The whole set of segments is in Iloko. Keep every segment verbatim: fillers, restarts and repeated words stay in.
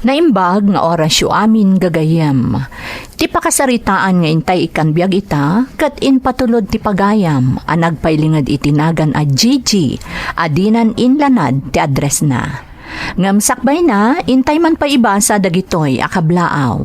Naimbag nga orasyo amin, gagayyem. Ti pakasaritaan nga intay ikkan biag ita, ket impatulod ti pagayam a nagpailinged iti nagan a Gigi a dinan inlanad ti addressna. Ngem sakbayna, intay man pay ibasa dagitoy a kablaaw.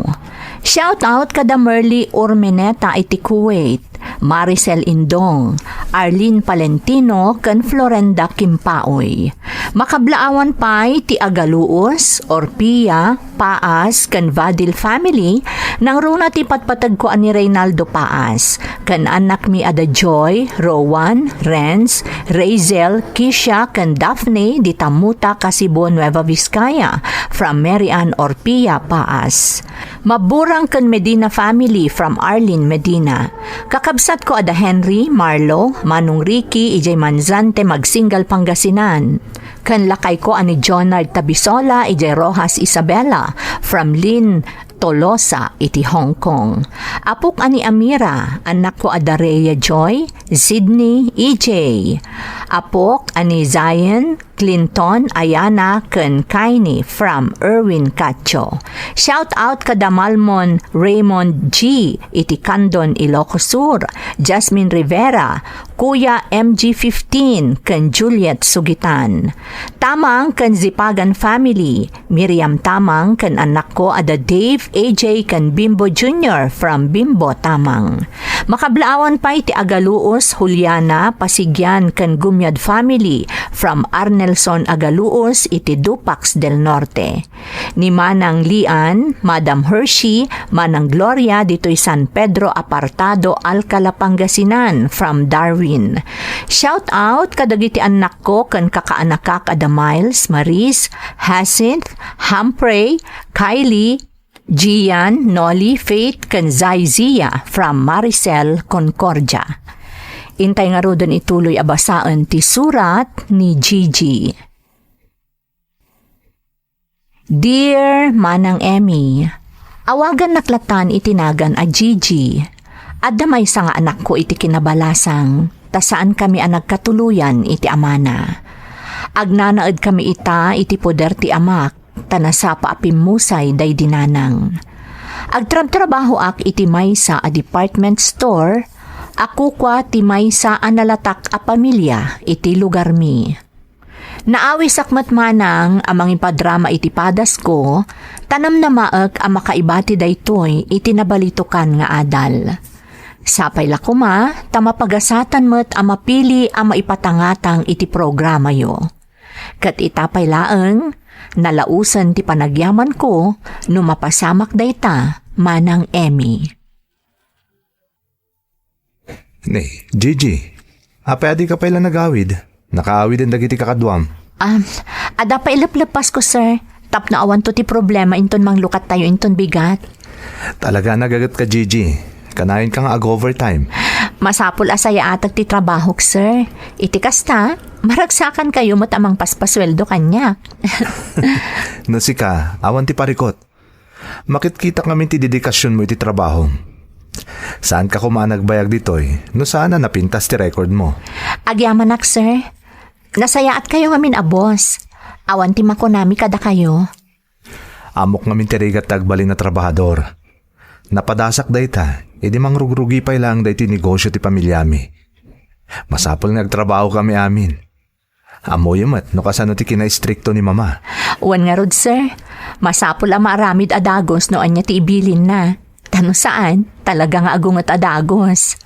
Shout out kada Merly Urmeneta iti Kuwait, Maricel Indong, Arlene Palentino, ken Florenda Kimpaoy. Makablaawan pay ti Agaluos, Orpia, Paas, ken Vadil family, nangruna ti patpategko a ni Reynaldo Paas, ken annakmi a da Joy, Rowan, Renz, Razel, Kisha, ken Daphne, di Tamuta, Kasibo, Nueva Vizcaya, from Mary Ann Orpia, Paas. Maburang ken Medina family from Arlene Medina. Kakabsatko a da Henry, Marlo, Manong Ricky, idiay Manzante, Magsingal, Pangasinan. Ken lakayko a ni Jonard Tabisola, idiay Roxas, Isabela, from Lynn Tolosa, iti Hong Kong. Apok a ni Amira, annakko a da Rhea Joy, Sydney, E J. Apok a ni Zion, Clinton, Ayana, ken Kaini from Erwin Cacho. Shout out kada Malmon Raymond G iti Candon, Ilocos Sur, Jasmine Rivera, Kuya M G fifteen, ken Juliet Sugitan. Tamang ken Zipagan family, Miriam Tamang ken annakko a da Dave, A J, ken Bimbo Junior from Bimbo Tamang. Makablaawan pay ti Agaluos, Juliana, Pasigian, ken Gumiad family from Arnelson Agaluos iti Dupax del Norte. Ni Manang Lian, Madam Hershey, Manang Gloria ditoy San Pedro Apartado, Alcala, Pangasinan from Darwin. Shout out kadagiti annakko ken kakaanakak a da Miles, Maris, Hyacinth, Humphrey, Kylie, Gian, Nolly, Faith, ken Zaizia from Maricel Concordia. Intay ngaruden ituloy a basaen ti surat ni Gigi. Dear Manang Emmy, awagannak latan iti nagan a Gigi. Adda maysa nga anakko iti kinabalasang, ta saankami a nagkatuloyan iti amana. Agnanaedkami ita iti poder ti amak, ta nasapa a pimmusay daydi nanang. Agtrabtrabahoak iti maysa a department store a kukua ti maysa a nalatak a pamilia iti lugarmi. Naawisak met manang a mangipadrama iti padasko, ta namnamaek a makaibati daytoy iti nabalitokan nga adal. Sapay la koma ta mapagasatan met a mapili a maipatangatang iti programayo. Ket ita pay laeng, nalaosen ti panagyamanko no mapasamak dayta, Manang Emmy. Ni, Gigi, apay a dika pay la nagawid? Nakaawiden dagiti kakaduam. Um, adda pay ileplepasko, sir. Tapno awanto ti problema inton manglukattayo inton bigat. Talaga a nagagetka, Gigi. Kanayon ka nga ag-overtime. Masapul a sayaatek ti trabahok, sir. Iti kasta, maragsakankayo met a mangpaspasueldo kaniak. No sika, awan ti parikut. Makitkita ngamin ti dedikasionmo iti trabahom. Saanka koma a nagbayag ditoy no saan a napintas ti rekordmo. Agyamanak, sir. Nasayaatkayo ngamin a boss. Awan ti makunami kadakayo. Ammok ngamin ti rigat ti agbalin a trabahador. Napadasak dayta idi mangrugrugi pay laeng daytoy negosio ti pamiliami. Masapul nga agtrabahokami amin. Ammoyo met no kasano ti kinaistrikto ni Mama. Wen ngarud, sir. Masapul a maaramid a dagus no ania ti ibilinna. Ta no saan, talaga nga agunget a dagus.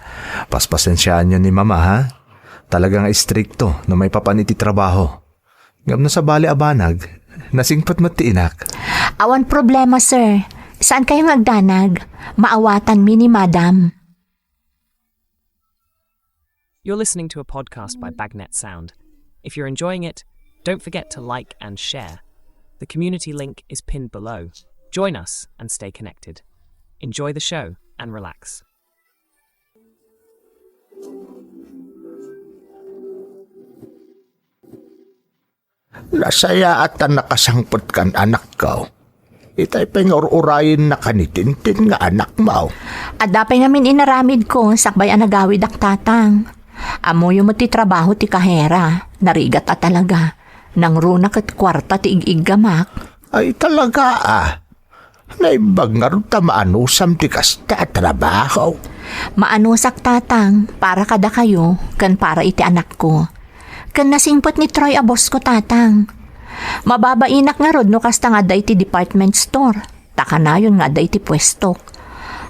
Paspasensiaanyo ni Mama, ha? Talaga nga istrikto no maipapan iti trabaho. Ngem no sabali a banag, nasingpet met ti inak. Awan problema, sir. Saankayo nga agdanag? Maawatanmi ni Madam. You're listening to a podcast by Bagnet Sound. If you're enjoying it, don't forget to like and share. The community link is pinned below. Join us and stay connected. Enjoy the show and relax. Nasayaat a nakasangpetkan, anakko. Itay pay nga ur-urayennak ni Tintin nga anakmo. Adda pay ngamin inaramidko sakbay a nagawidak, Tatang. Ammoyo met ti trabaho ti kahera, narigat a talaga. Nangruna ket kuarta ti ig-iggamak. Ay talaga, a. Naimbag ngarud ta maanusam ti kasta a trabaho. Maanusak, Tatang, para kadakayo ken para iti anakko. Ken nasingpet ni Troy a boss ko, Tatang. Mababainak ngarud no kasta nga adda iti department store, ta kanayon nga adda iti puestok.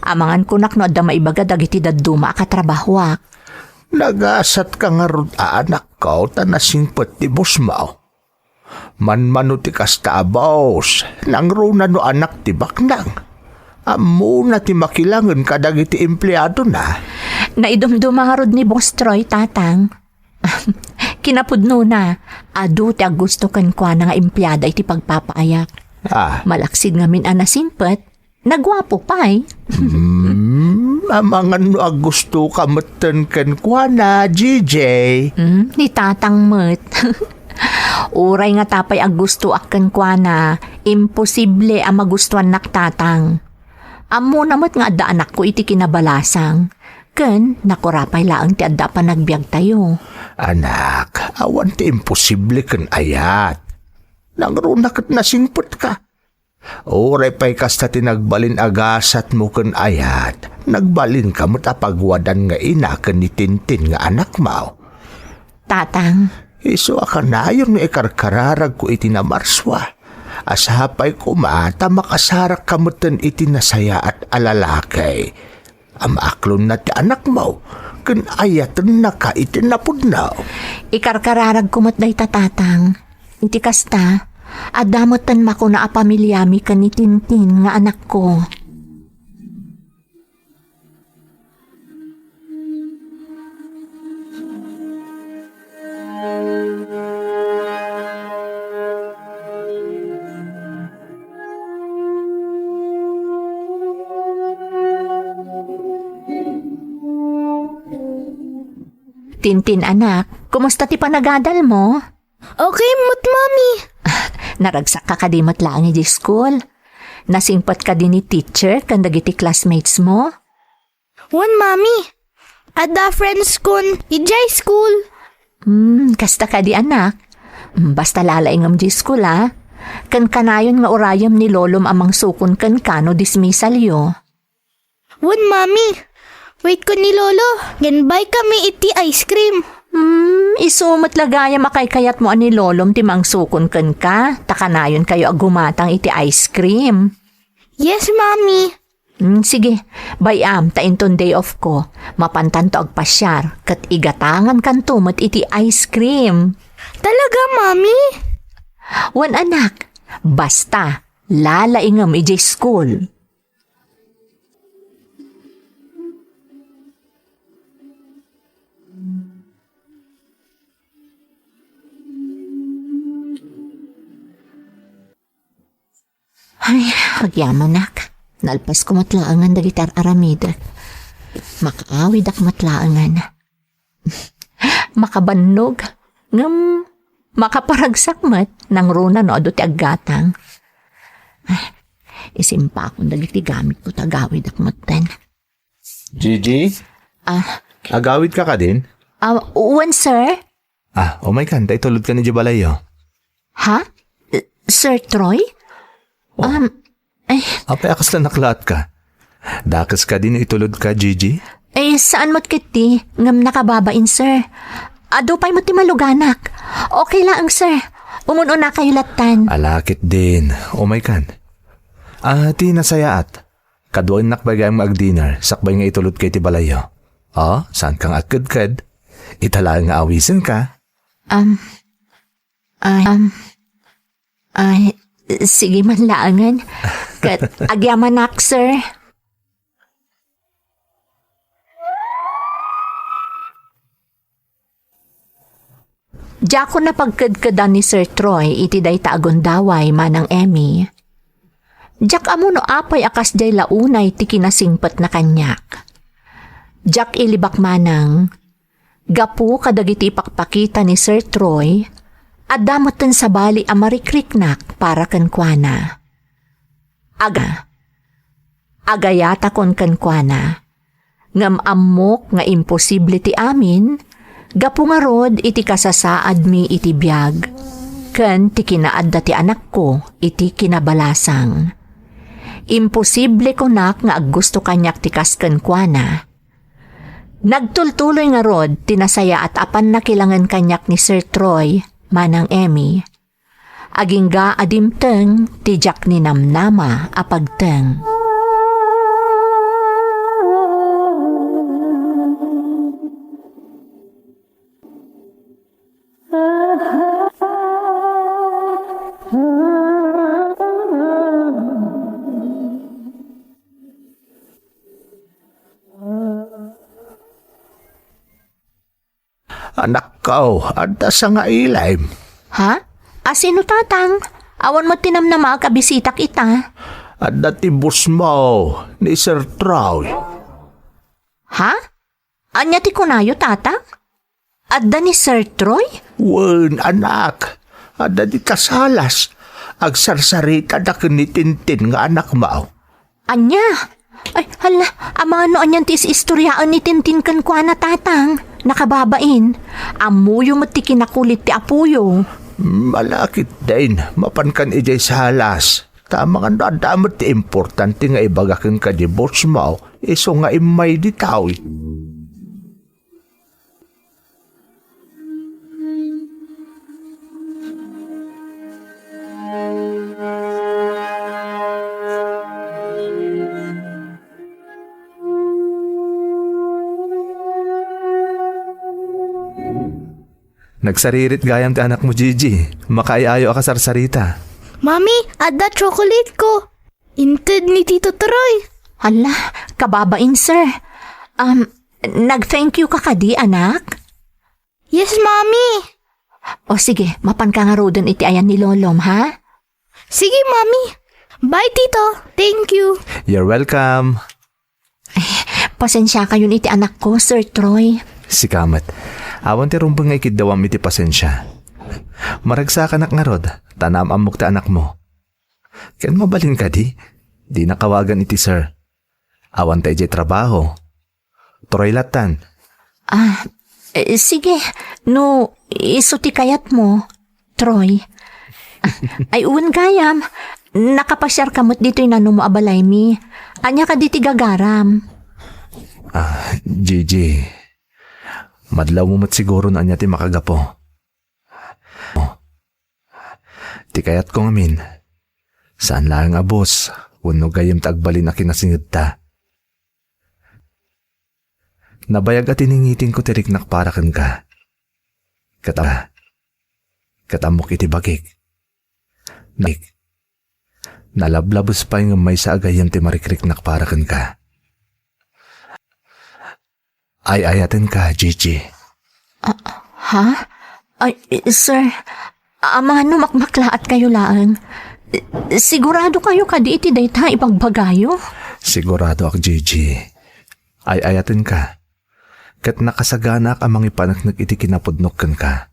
Amangan kunak no adda maibaga dagiti dadduma a katrabahoak. Nagasatka ngarud a anakko ta nasingpet ti boss mo. Manmano ti kasta a boss, nangruna no anak ti baknang. Ammona ti makilangen kadagiti empleadona. Naidumduma ngarud ni Boss Troy, Tatang. Kinapudnona, adu ti aggusto kenkuana nga empleada iti pagpapaayak. Ah. Malaksid ngamin a nasingpet, naguapo pay. Hmm, amangan no aggustoka metten kenkuana, J J. Hmm, ni Tatang met. Uray ngata pay aggustoak kenkuana, imposible a magustuannak, Tatang. Ammona met nga adda anakko iti kinabalasang, ken nakurapay laeng ti adda a panagbiagtayo. Anak, awan ti imposible ken ayat. Nangruna ket nasingpetka. Uray pay kasta ti nagbalin a gasatmo ken ayat, nagbalinka met a pagwadan nga ina ken ni Tintin nga anakmo. Tatang. Isu a kanayon nga ikarkararagko iti namarsua a sapay koma ta makasarakka metten iti nasayaat a lalaki a maaklonna ti anakmo ken ayatennaka iti napudno. Ikarkararagko met dayta, Tatang. Iti kasta, adda metten makuna a pamiliami ken ni Tintin nga anakko. Tintin, anak, kumusta ti panagadal mo? Okay met, Mami. Naragsakka kadi met laeng idiay school? Nasingpet kadi ni teacher ken dagiti classmates mo? Wen, Mami. Adda friends kon idiay school. Hmm, kasta kadi, anak. Hmm, basta lalaingem idiay school, a. Ken kanayon nga urayem ni lolom a mangsukon kenka no dismissalyo. Wen, Mami. Wait ko ni Lolo. Ken bay kami iti ice cream. Hmm, isu met la gayam a kaykayatmo a ni lolom ti mangsukon kenka, ta kanayonkayo a gumatang iti ice cream. Yes, Mami. Hmm, sige, bay-am ta inton day off ko, mapantanto agpasiar, ket igatangankanto met iti ice cream. Talaga, Mami? Wen, anak, basta, lalaingem idiay school. Ay, agyamanak. Nalpasko met laengen dagiti ar-aramidek. Makaawidak met laengen. Makabannog, ngem makaparagsak met, nangruna no adu ti aggatang. Ay, isimpakon dagiti gamitko ta agawidak metten. Gigi? Ah. Agawidka kadin? Ah, wen, sir. Ah, umaykan, ta itulodkan idiay balayyo. Ha? Sir Troy? Oh. Um, ay. Apay a kasla naklaatka? Dakes kadi no itulodka, Gigi? Eh, saan met ketdi, ngem nakababain, sir. Adu pay met ti maluganak. Okay laeng, sir. Umun-unakayo lattan. Ala ketdin. Umaykan. Ah, ti nasayaat. Kaduaennak pay gayam nga ag-dinner, sakbay nga itulodka iti balayyo. Oh, saanka nga agkedked? Ita laeng nga awisenka. Um, ay, um, ay, sige man laengen. Ket agyamanak, sir. Diakon napagkedkedan ni Sir Troy iti dayta a gundaway, Manang Emmy. Diak ammo no apay a kasdiay la unay ti kinasingpetna kaniak. Diak ilibak manang, gapu kadagiti ipakpakita ni Sir Troy, adda metten sabali a marikriknak para kenkuana. Aga, agayatakon kenkuana. Ngem ammok nga imposible ti amin, gapu ngarud iti kasasaadmi iti biag. ken ti kinaadda ti anakko iti kinabalasang. Imposible kunak nga aggusto kaniak ti kas kenkuana. Nagtultuloy ngarud ti nasayaat a pannakilangen kaniak ni Sir Troy, Manang Emmy. Agingga a dimteng ti diak ninamnama a pagteng. Anakko, adda sangailim. Ha? A sino, Tatang? Awan met ti namnamaak a bisitak ita. Adda ti bossmo, ni Sir Troy. Ha? Ania ti kunayo, Tatang? Adda ni Sir Troy? Wen, anak. Adda dita salas. Agsarsaritana ken ni Tintin nga anakmo. Ania? Ay, hala, amano anian ti is-istoriaen ni Tintin kenkuana, Tatang? Nakababain. Ammoyo met ti kinakulit ti apoyo. Malakit din, mapankan idiay salas. Ta amangan no adda met ti importante nga ibaga kenka di bossmo, isu nga immay ditoy. Nagsaririt gayam ti anakmo, Gigi. Makaay-ayo a kasarsarita. Mami, adda chocolate ko. Inted ni Tito Troy. Hala, kababain, sir. Um, nag-thank you ka kadi, anak? Yes, Mami. O sige, mapanka ngaruden iti ayan ni Lolom, ha? Sige, Mami. Bye, Tito. Thank you. You're welcome. Pasensiakayon iti anakko, Sir Troy. Sika met. Awan ti rumbeng nga ikiddawam iti pasensia. Maragsakanak ngarud, ta naam-ammok ti anakmo. Ken mabalin kadi, dina kawagan iti sir. Awanta idiay trabaho. Troy lattan. Ah, eh, sige. No, isu ti kayatmo, Troy. Ay, wen gayam. Nakapasiarka met ditoy nanumo a balaymi. Ania kadi ti gagaram? Ah, Gigi. Madlawmo met siguro no ania ti makagapu. Ti kayatko ngamin, saan laeng a boss wenno gayyem ti agbalin a kinasingedta. Nabayag a tiningitingko ti riknak para kenka. Ket a-, ket ammok iti bagik. Na-, nalablabes pay ngem maysa a gayyem ti marikriknak para kenka. Ay-ayatenka, Gigi. Ah, ha? Ay, sir, amano makmaklaat kayo laeng? Sigurado kayo kadi iti dayta ibagbagayo? Siguradoak, Gigi. Ay-ayatenka. Ket nakasaganaak a mangipaneknek iti kinapudnok kenka.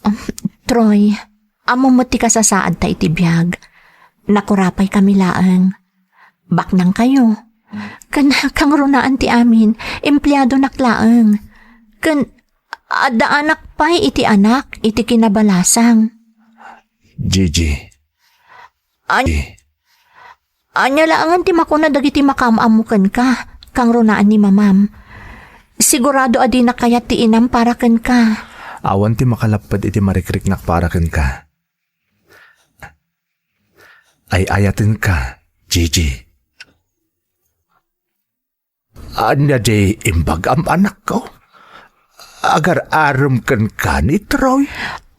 Um, Troy, ammo met ti kasasaadta iti biag. Nakurapaykami laeng. Baknangkayo. Ken kangrunaan ti amin, empleadonak laeng. Ken addaanak pay iti anak iti kinabalasang. Gigi. An-, Gigi. Ania laengen ti makuna dagiti makaam-ammo kenka, kangrunaan ni mamam. Sigurado a dinak kayat ti inam para kenka. Awan ti makalapped iti marikriknak para kenka. Ay-ayatenka, Gigi. Ania di imbagam, anakko? Agar-arem kenka ni Troy?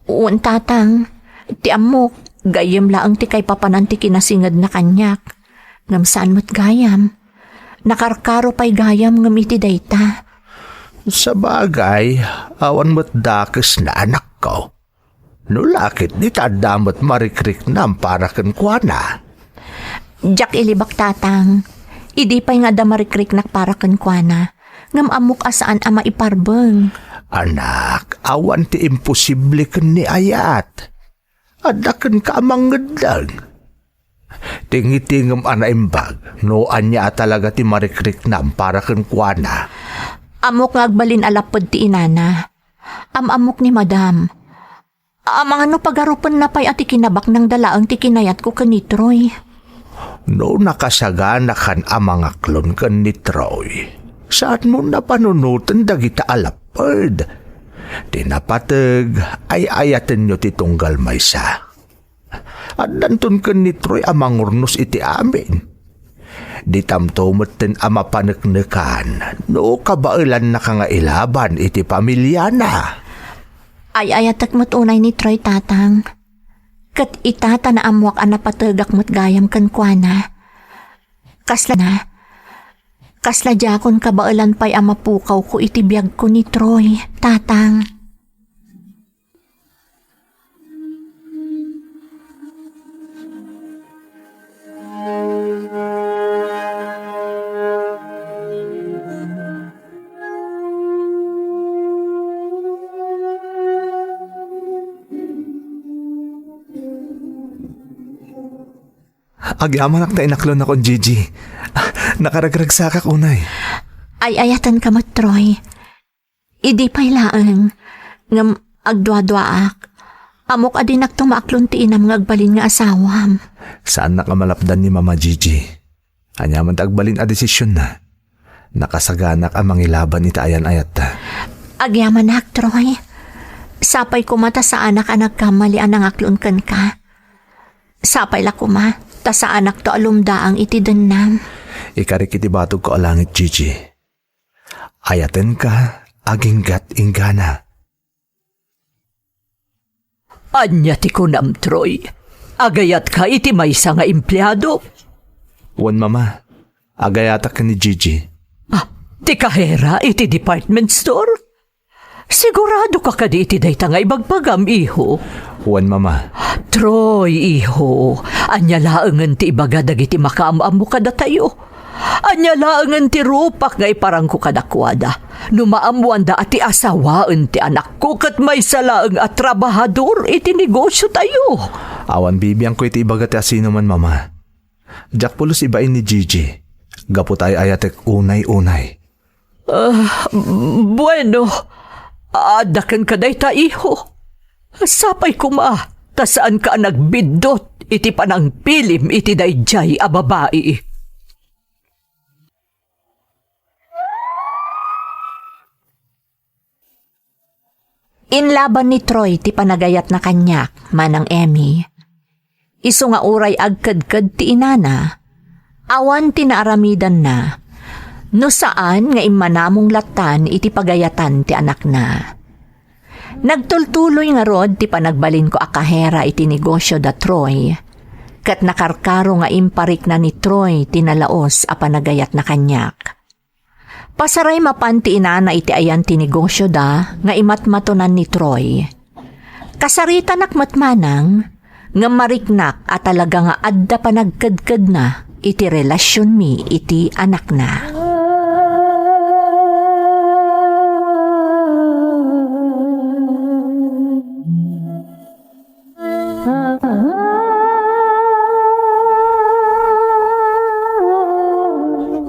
Wen, Tatang. Ti ammok, gayyem laeng ti kaipapanan ti kinasingedna kaniak. Ngem saan met gayam. Nakarkaro pay gayam ngem iti dayta. Sabagay, awan met dakesna, anakko. No la ket dita adda met marikriknam para kenkuana. Diak ilibak, Tatang. Idi pay nga adda marikriknak para kenkuana, ngem ammok a saan a maiparbeng. Anak, awan ti imposible ken ni ayat. Adda kenka a mangngedeng. Tingitingem a naimbag no ania a talaga ti marikriknam para kenkuana. Ammok nga agbalin a lapped ti inana. Am-ammok ni Madam. Amangan no pagarupenna pay a ti kinabaknangda laeng ti kinayatko ken ni Troy. No nakasaganakan a mangaklon ken ni Troy, saanmo a panunoten dagita a lapped. Ti napateg, ay-ayatenyo ti tunggal maysa. Addanton ken ni Troy a mangurnos iti amin. Ditamto metten a mapaneknekan no kabaelannaka nga ilaban iti pamiliana. Ay-ayatek met unay ni Troy, Tatang. Ket ita ta naammoak a napategak met gayam kenkuana. Kasla na, kasla diakon kabaelan pay a mapukawko iti biagko ni Troy, Tatang. Agyamanak ta inaklonakon, Gigi. Nakaragragsakak unay. Ay-ayatenka met, Troy. Idi pay laeng, ngem agduaduaak. Ammok a dinakto maaklon ti inam nga agbalin nga asawam. Saannak a malapdan ni Mama, Gigi. Ania man ti agbalin a desisionna, nakasaganak a mangilaban iti ayan-ayatta. Agyamanak, Troy. Sapay koma ta saanak a nagkamali a nangaklon kenka. Sapay la koma ta saanakto a lumdaang iti dennam. Ikarik iti batogko a langit, Gigi. Ayatenka aginggat inggana. Ania ti kunam, Troy? Agayatka iti maysa nga empleado? Wen, Mama. Agayatak ken ni Gigi. Ah, ti kahera iti department store? Siguradoka kadi iti dayta nga ibagbagam, iho? Wen, Mama. Troy, iho, ania laengen ti ibaga dagiti makaam-ammo kadatayo? Ania laengen ti rupak nga iparangko kadakuada no maammoanda a ti asawaen ti anakko ket maysa laeng a trabahador iti negosiotayo? Awan bibiangko iti ibaga ti asinoman, Mama. Diak pulos ibain ni Gigi, gapu ta ay-ayatek unay-unay. Ah, bueno, adda kenka dayta, iho. Sapay koma ta saanka a nagbiddut iti panangpilim iti daydiay a babai. Inlaban ni Troy ti panagayatna kaniak, Manang Emmy. Isu nga uray agkedked ti inana, awan ti naaramidanna, no saan nga immanamong lattan iti pagayatan ti anakna. Nagtultuloy ngarud ti panagbalinko a kahera iti negosio da Troy, ket nakarkaro nga imparikna ni Troy ti nalaus a panagayatna kaniak. Pasaray mapan ti inana iti ayan ti negosioda nga imatmatonan ni Troy. Kasaritanak met manang, ngem mariknak a talaga nga adda panagkedkedna iti relasionmi iti anakna.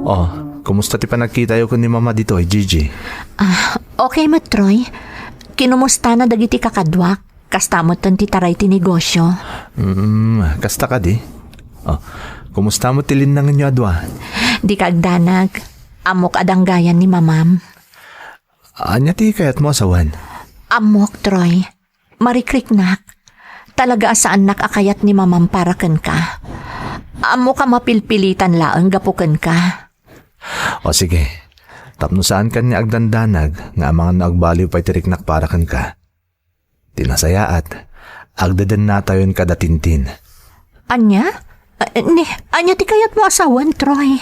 Oh, kumusta ti panagkitayo ken ni Mama ditoy, Gigi? Ah, okay met, Troy. Kinumustana dagiti kakaduak. Kasta metten ti taray ti negosio. Mm, kasta kadi? Oh, kumusta met ti linnangenyo a dua? Dika agdanag. Ammok a danggayan ni Mamam. Ania ti kayatmo a sawen? Ammok, Troy. Marikriknak. Talaga a saannak a kayat ni Mamam para kenka. Ammok a mapilpilitan laeng gapu kenka. O sige, tapno saan kaniak agdandanag nga amangan no agbaliw pay ti riknak para kenka. Ti nasayaat, agdedennatayon kada Tintin. Ania? A-, ni, ania ti kayatmo a sawen, Troy?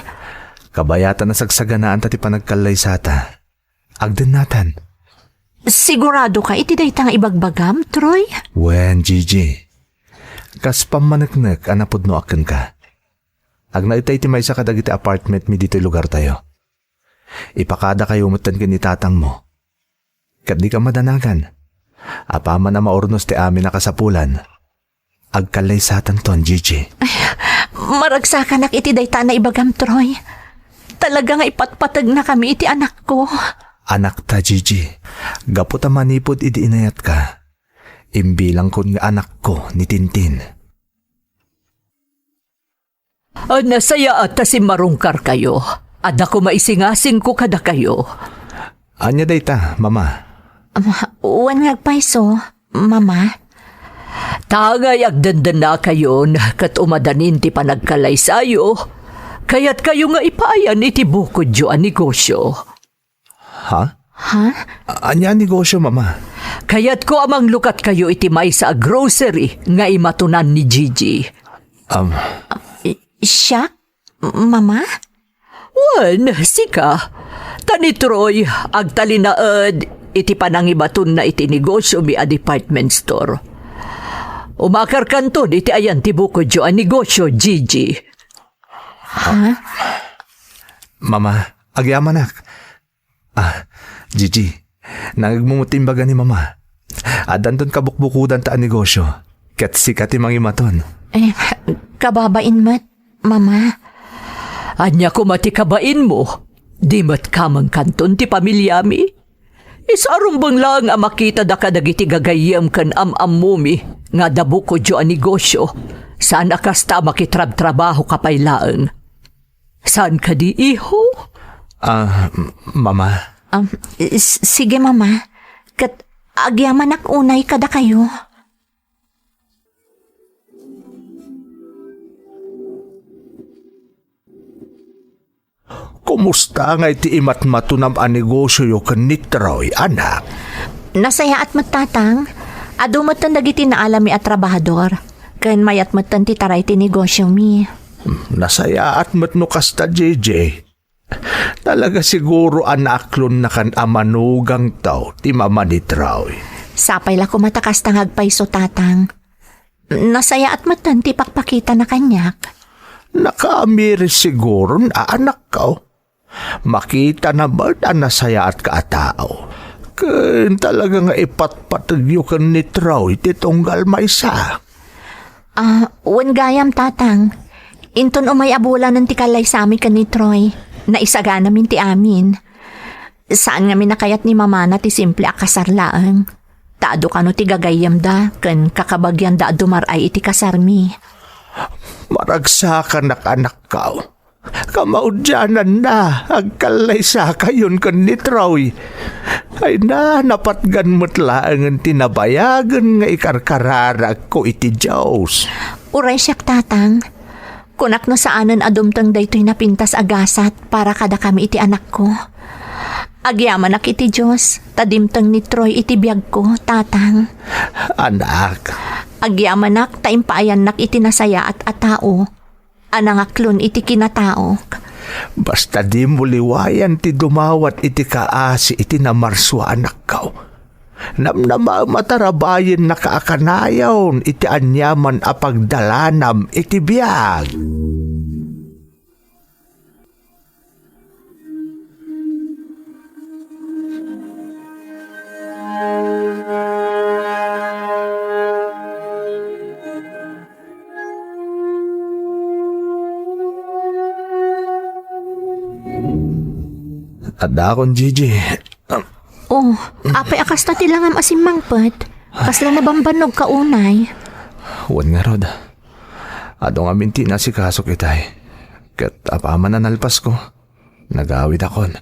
Kabayatan a sagsaganaanta ti panagkallaysata. Agdennatan. Sigurado ka iti dayta nga ibagbagam, Troy? Wen, Gigi. Kas pammaneknek a napudnoak kenka. Agnaed ta iti maysa kadagiti apartment mi ditoy lugartayo. Ipakadakayo metten ken ni tatangmo. Ket dika madanagan. Apaman a maurnos ti amin a kasapulan, agkallaysatanton, Gigi. Ay, maragsakanak iti dayta a naibagam, Troy. Talaga nga ipatpategnakami iti anakko. Anakta, Gigi. Gapu ta manipud idi inayatka, Imbilangkon nga anakko ni Tintin. A, nasayaat ta simmarungkarkayo. Adda koma isingasingko kadakayo. Ania dayta, Mama? Ama, wen nga agpayso, Mama. Ta ngay agdendennakayon ket umadanin ti panagkalaysayo, kayatkayo nga ipaayan iti bukodyo a negosio. Ha? Ha? A-, ania a negosio, Mama? Kayatko a manglukatkayo iti maysa a grocery nga imatonan ni Gigi. Um, I-, siak? Mama? Wen, sika. Ta ni Troy, agtalinaed iti panangibatonna iti negosiomi a department store. Umakarkanton iti ayan ti bukodyo a negosio, Gigi. Ha? Mama, agyamanak. Ah, Gigi, nangegmo met ti imbaga ni Mama. Addanton kabukbukodanta a negosio, ket sika ti mangimaton. Eh, kababain met, Mama. Ania koma ti kabainmo? Di met kamengkanton ti pamiliami? Isu a rumbeng laeng a makitada kadagiti gagayyem ken am-ammomi nga adda bukodyo a negosio, saan a kasta a makitrabtrabahoka pay laeng. Saan kadi, iho? Ah, m-, Mama. Um, s-, sige, Mama. Ket agyamanak unay kadakayo. Kumusta ngay ti imatmatonam a negosioyo ken ni Troy, anak? Nasayaat met, Tatang. Adu metten dagiti naalami a trabahador. Ken mayat metten ti taray ti negosiomi. Nasayaat met no kasta, J J. Talaga siguro a naaklonnakan a manugangto ti mama ni Troy. Sapay la koma ta kasta nga agpayso, Tatang. Nasayaat metten ti pakpakitana kaniak. Nakaamiris siguron a anakko. Makitana met a nasayaatka a tao. Ken talaga nga ipatpategyo ken ni Troy ti tunggal maysa. Ah, wen gayam, Tatang. Inton umay a bulanen ti kallaysami ken ni Troy, naisaganamin ti amin. Saan ngamin a kayat ni mamana ti simple a kasar laeng. Ta adu kano ti gagayyemda ken kakabagianda a dumar-ay iti kasarmi. Maragsakanak, anakko. Kamaudiananna, agkallaysakayon ken ni Troy. Ay na, napatgan met laengen ti nabayagen nga ikarkararagko iti Dios. Uray siak, Tatang. Kunak no saanen a dumteng daytoy napintas a gasat para kadakami iti anakko. Agyamanak iti Dios, ta dimteng ni Troy iti biagko, Tatang. Anak. Agyamanak ta impaayannak iti nasayaat a tao a nangaklon iti kinataok. Basta dimo liwayan ti dumawat iti kaasi iti namarsua, anakko. Namnamaem a tarabaiennaka a kanayon iti aniaman a pagdalanam iti biag. Adakon, Gigi. Oh, apay a kasta ti langam a simmangpet? Kasla nabambannog ka unay? Wen ngarud. Adu ngamin ti inasikaso kitay. Ket apaman a nalpasko, nagawidakon.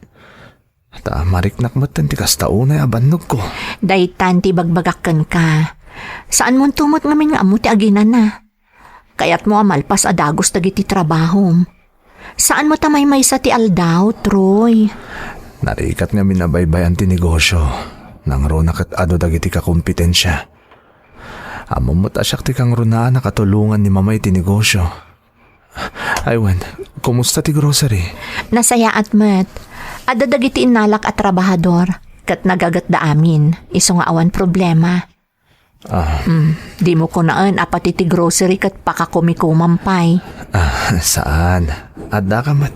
Ta mariknak metten ti kasta unay a bannogko. Daytan ti ibagbagak kenka. Saanmonto met ngamin nga ammo ti aginana. Kayatmo a malpas a dagus dagiti trabahom. Saanmo ta maymaysa ti aldaw, Troy. Narigat ngamin a baybay-an ti negosio. Nangruna ket adu dagiti kakompetensia. Ammom met a siak ti kangrunaan a katulongan ni Mama iti negosio. Ay wen, kumusta ti grocery? Nasayaat met. Adda dagiti innalak a trabahador, ket nagagetda amin, isu nga awan problema. Ah. Hmm, dimo kunaen a pati ti grocery ket pakakumikumam pay. Ah, saan? Addaka met.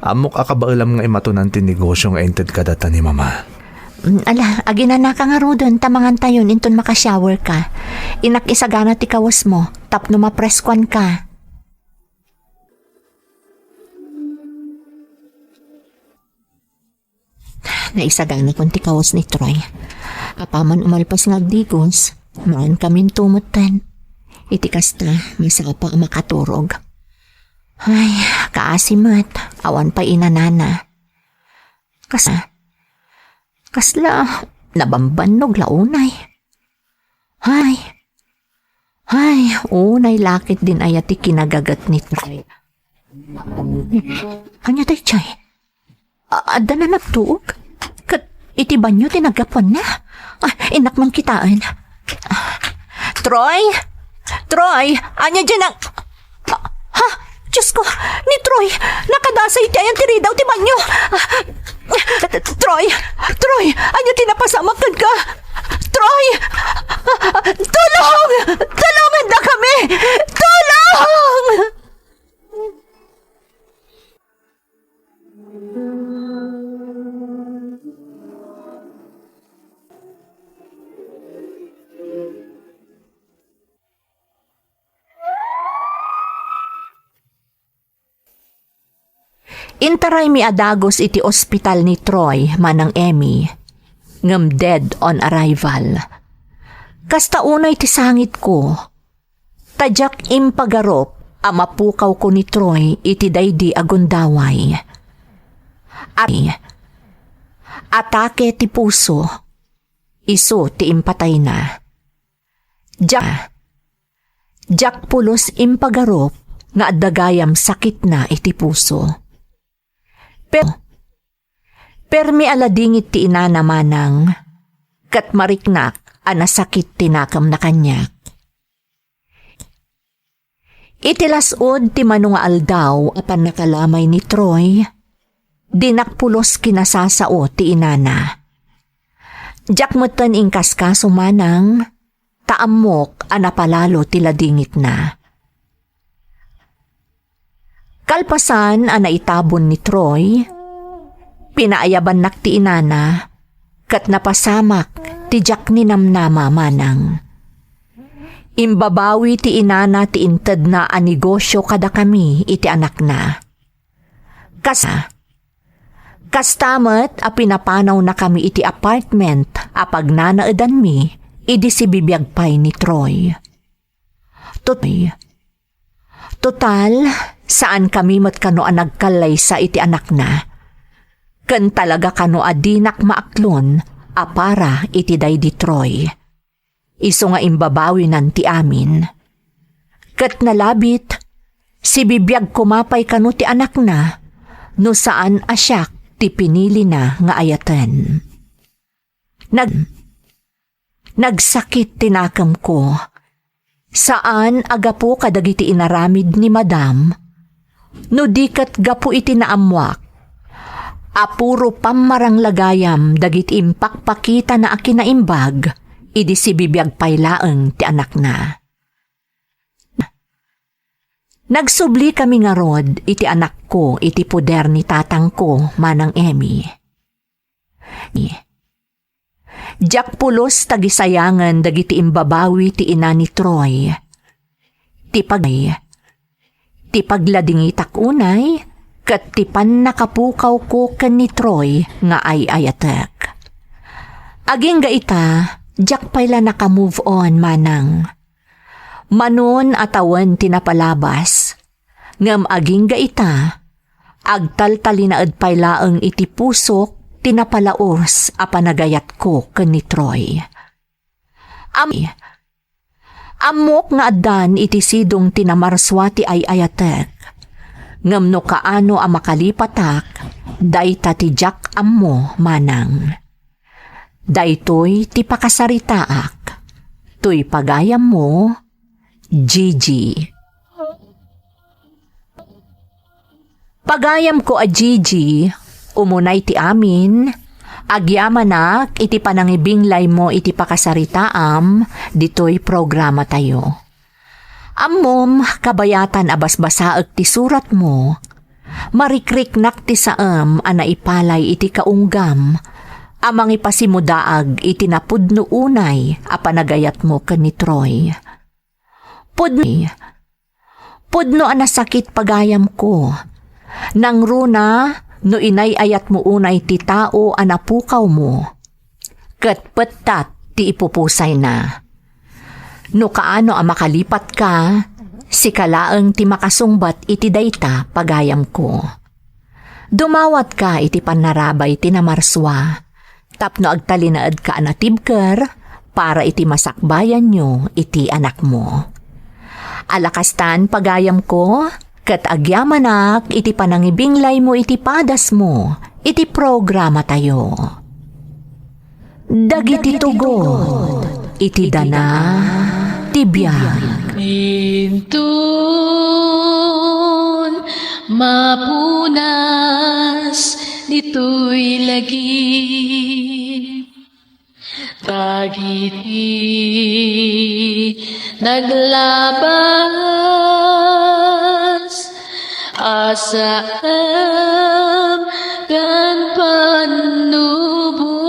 Ammok a kabaelam nga imatonan ti negosio nga inted kadata ni Mama. Hmm, ala, aginanaka ngaruden ta mangantayon inton makashower ka. Innak isagana ti kawesmo tapno mapreskuan ka. Naisaganakon ti kawes ni Troy. Apaman umalpas nga agdigos, Maan kaminto metten. Iti kasta, masapa a makaturog. Ay, kaasi met, awan pay inanana. Kas-, kasla, nabambannog la unay. Ay, ay, unay la ketdin aya ti kinagaget ni Troy. Ania daytoy? A-, adda na nagtuog? Ket iti banio ti naggapuanna? Ah, innak man kitaen. Ah, Troy? Troy, ania diay nang-, ah, ha? Diosko, ni Troy, nakadasay iti ayan ti ridaw ti banio. Ah, Troy, Troy, ania ti napasamak kenka? Troy! Ah, tulong! Tulongandakami! Tulong! Intaraymi a dagus iti ospital ni Troy, Manang Emmy, ngem dead on arrival. Kasta unay ti sangitko, ta diak impagarup a mapukawko ni Troy iti daydi a gundaway. At-, atake ti puso, isu ti impatayna. Diak, diak pulos impagarup nga adda gayam sakitna iti puso. Pero, permi a ladingit ti inana manang, ket mariknak a nasakit ti nakemna kaniak. Iti las-ud ti mano nga aldaw a pannakalamay ni Troy, dinak pulos kinasasao ti inana. Diak metten inkaskaso manang, ta ammok a napalalo ti ladingitna. Kalpasan a naitabon ni Troy, pinaayabannak ti inana, ket napasamak ti diak ninamnama manang. Imbabawi ti inana ti intedna a negosio kadakami iti anakna. Kas-, kasta met a pinapanawnakami iti apartment a pagnanaedanmi idi sibibiag pay ni Troy. Tut-, total, saankami met kano a nagkallaysa iti anakna. Ken talaga kano a dinak maaklon a para iti daydi Troy. Isu nga imbabawinan ti amin. Ket nalabit, sibibiag koma pay kano ti anakna no saan a siak ti pinilina nga ayaten. Nag-, nagsakit ti nakemko. Saan a gapu kadagiti inaramid ni Madam, no di ket gapu iti naammoak a puro pammarang la gayam dagiti impakpakitana a kinaimbag idi sibibiag pay laeng ti anakna. Nagsubli kami ngarud iti anakko iti poder ni tatangko, Manang Emmy. Diak pulos tagisayangen dagiti imbabawi ti ina ni Troy. Ti pag-, ti pagladingitak unay, ket ti pannakapukawko ken ni Troy nga ay-ayatek. Agingga ita, diak pay la naka-move on manang. Manon a tawen ti napalabas, ngem agingga ita, agtaltalinaed pay laeng iti pusok ti napalaos a panagayatko ken ni Troy. Am-, ammok nga addan iti sidong ti namarsua ti ay-ayatek, ngem no kaano a makalipatak, dayta ti diak ammo manang. Daytoy ti pakasaritaak. Toy pagayammo, Gigi. Pagayamko a Gigi, umunay ti amin, agyamanak iti panangibinglaymo iti pakasaritaam ditoy programatayo. Ammom, kabayatan a basbasaek ti suratmo, marikriknak ti saem a naipalay iti kaunggam a mangipasimudaag iti napudno unay a panagayatmo ken ni Troy. Pudno, pudno a nasakit pagayamko. Nangruna no inay-ayatmo unay ti tao a napukawmo. Ket pettat ti ipupusayna. No kaano a makalipatka, sika laeng ti makasungbat iti dayta, pagayamko. Dumawatka iti pannarabay ti namarsua, tapno agtalinaedka a natibker para iti masakbayanyo iti anakmo. Ala kastan, pagayamko, ket agyamanak iti panangibinglaymo iti padasmo iti programatayo. Dagiti tugot iti dana ti biag. Inton mapunas ditoy lagip, dagiti naglabas a saem ken pannubo,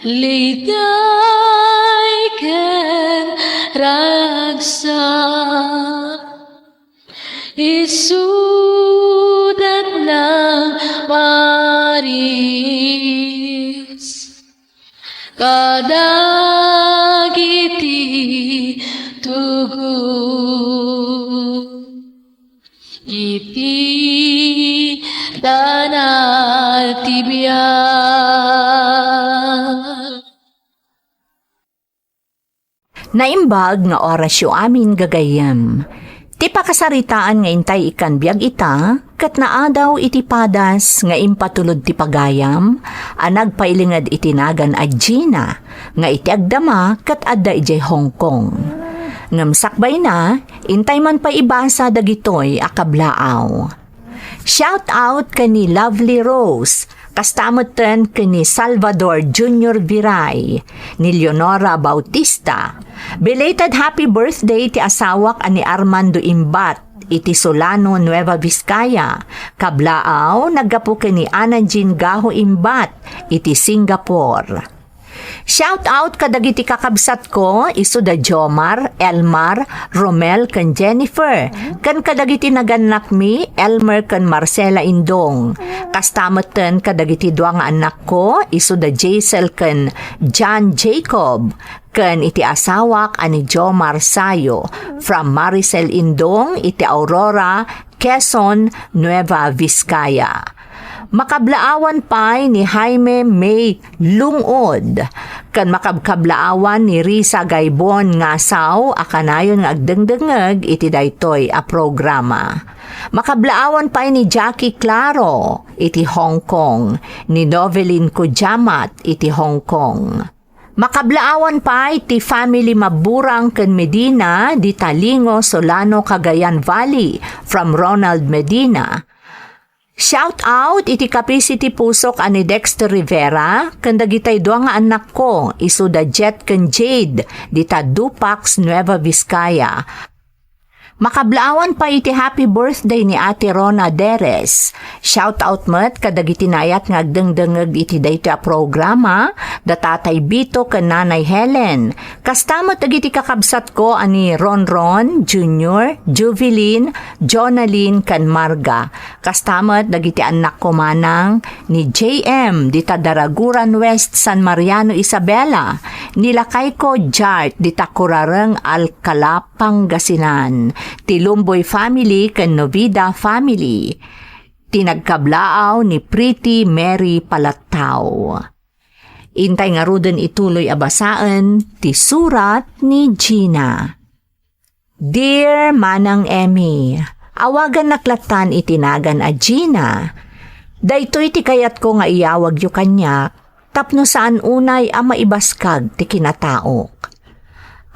liday ken ragsak, isudat nang maris kadagiti tugot iti dana ti biag. Naimbag nga orasyo amin, gagayyem. Ti pakasaritaan nga intay ikkan biag ita, ket naadaw iti padas nga impatulod ti pagayam a nagpailinged iti nagan a Gina, nga iti agdama ket adda idiay Hong Kong. Ngem sakbayna, intay man pay ibasa dagitoy a kablaaw. Shout out ken ni Lovely Rose, kasta metten ken ni Salvador Junior Viray, ni Leonora Bautista. Belated happy birthday ti asawak a ni Armando Imbat iti Solano, Nueva Vizcaya. Kablaaw, naggapu ken ni Ana Jean Gaho Imbat iti Singapore. Shout out kadagiti kakabsatko, isu da Jomar, Elmar, Romel, ken Jennifer, ken kadagiti nagannakmi, Elmer ken Marcela Indong. Kasta metten kadagiti dua nga annakko, isu da Jaisel ken John Jacob, ken iti asawak a ni Jomar Sayo, from Maricel Indong iti Aurora, Quezon, Nueva Vizcaya. Makablaawan pay ni Jaime May Lungod, ken makabkablaawan ni Risa Gaibon Ngasaw a kanayon nga agdengdengngeg iti daytoy a programa. Makablaawan pay ni Jackie Claro iti Hong Kong, ni Novelin Kujamat iti Hong Kong. Makablaawan pay ti family Maburang ken Medina, di Talingo, Solano, Cagayan Valley, from Ronald Medina. Shout out iti kapis iti pusok a ni Dexter Rivera, ken dagitay dua nga annakko, isu da Jet ken Jade, dita Dupax, Nueva Vizcaya. Makablaawan pay iti happy birthday ni Ate Rona Deres. Shout out met kadagiti naayat nga agdengdengngeg iti daytoy a programa, da Tatay Bito ken Nanay Helen. Kasta met dagiti kakabsatko a ni Ronron, Junior, Juvilin, Jonalyn, ken Marga. Kasta met dagiti annakko manang ni J M dita Daraguran West, San Mariano, Isabela, ni lakayko Jart dita Kurareng, Alcalá, Pangasinan, ti Lumboy family ken Novida family, ti nagkablaaw ni Pretty Mary Palattao. Intay ngaruden ituloy a basaen ti surat ni Gina. Dear Manang Emmy, awagannak lattan iti nagan a Gina. Daytoy ti kayatko nga iyawagyo kaniak tapno saan unay a maibaskag ti kinataok.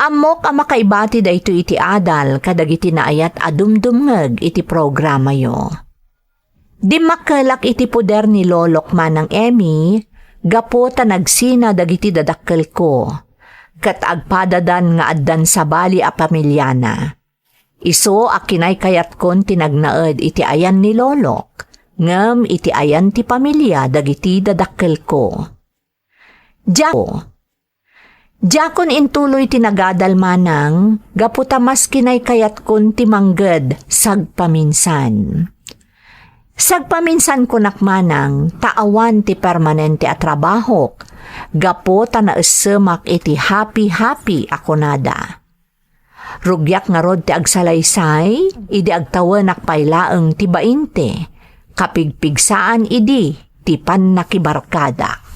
Ammok a makaibati daytoy iti adal kadagiti naayat a dumdumngeg iti programayo. Dimmakkelak iti poder ni Lolok, Manang Emmy, gapu ta nagsina dagiti dadakkelko, ket agpadadan nga addan sabali a pamiliana. Isu a kinaykayatkon ti nagnaed iti ayan ni Lolok, ngem iti ayan ti pamilia dagiti dadakkelko. Diak-, diakon intuloy ti nagadal manang, gapu ta mas kinaykayatkon ti mangged sagpaminsan. Sagpaminsan kunak manang ta awan ti permanente a trabahok, gapu ta naessemak iti happy-happy a kunada. Rugiak ngarud ti agsalaysay, idi agtawenak pay laeng ti bainte, kapigpigsaan idi ti pannakibarkadak.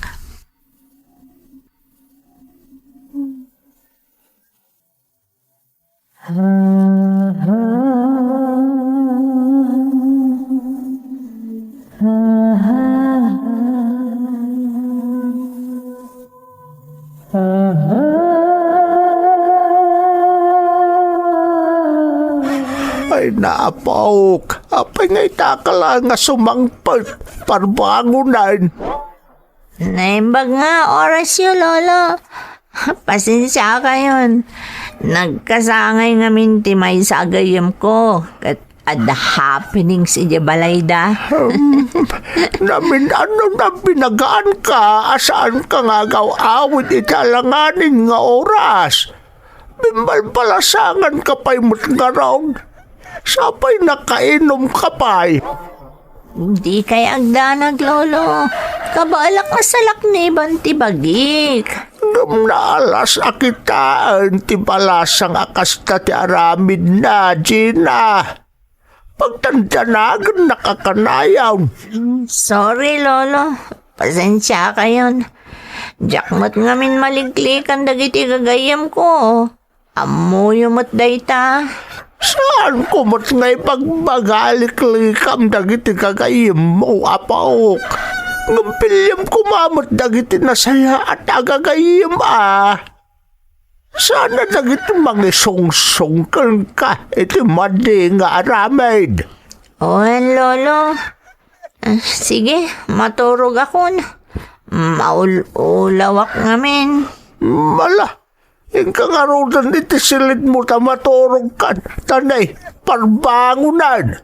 Ay, napaok. Apay nga itaka la nga sumangpet? Parbangonan. Naimbag nga orasyo, Lolo. Pasensiakayon. Nagkasangay ngamin ti maysa a gayyemko. Ket adda happenings idiay balayda. Hmm, namin-ano na binagaanka a saanka nga agaw-awid iti alanganin nga oras? Bimbalbalasanganka pay met ngarud. Sapay nakainumka pay. Dikay agdanag, Lolo. Kabaelak nga salakniban ti bagik. Ngem naalas a kitaen ti balasang a kasta ti aramidna, Gina. Pagdandanagennak a kanayon. Sorry, Lolo. Pasensiakayon. Diak met ngamin maliklikan dagiti gagayyemko. Ammoyo met dayta. Saanko met nga ipagbaga a liklikam dagiti gagayyemmo, apaok. Ngem piliem koma met dagiti nasayaat a gagayyem a. Saan a dagiti mangisungsong kenka iti madi nga aramid? Wen, Lolo. Ah, sige, maturogakon. Maul-ulawak ngamin. Mala, inka ngaruden iti silidmo ta maturogkan, ta nay, parbangonan.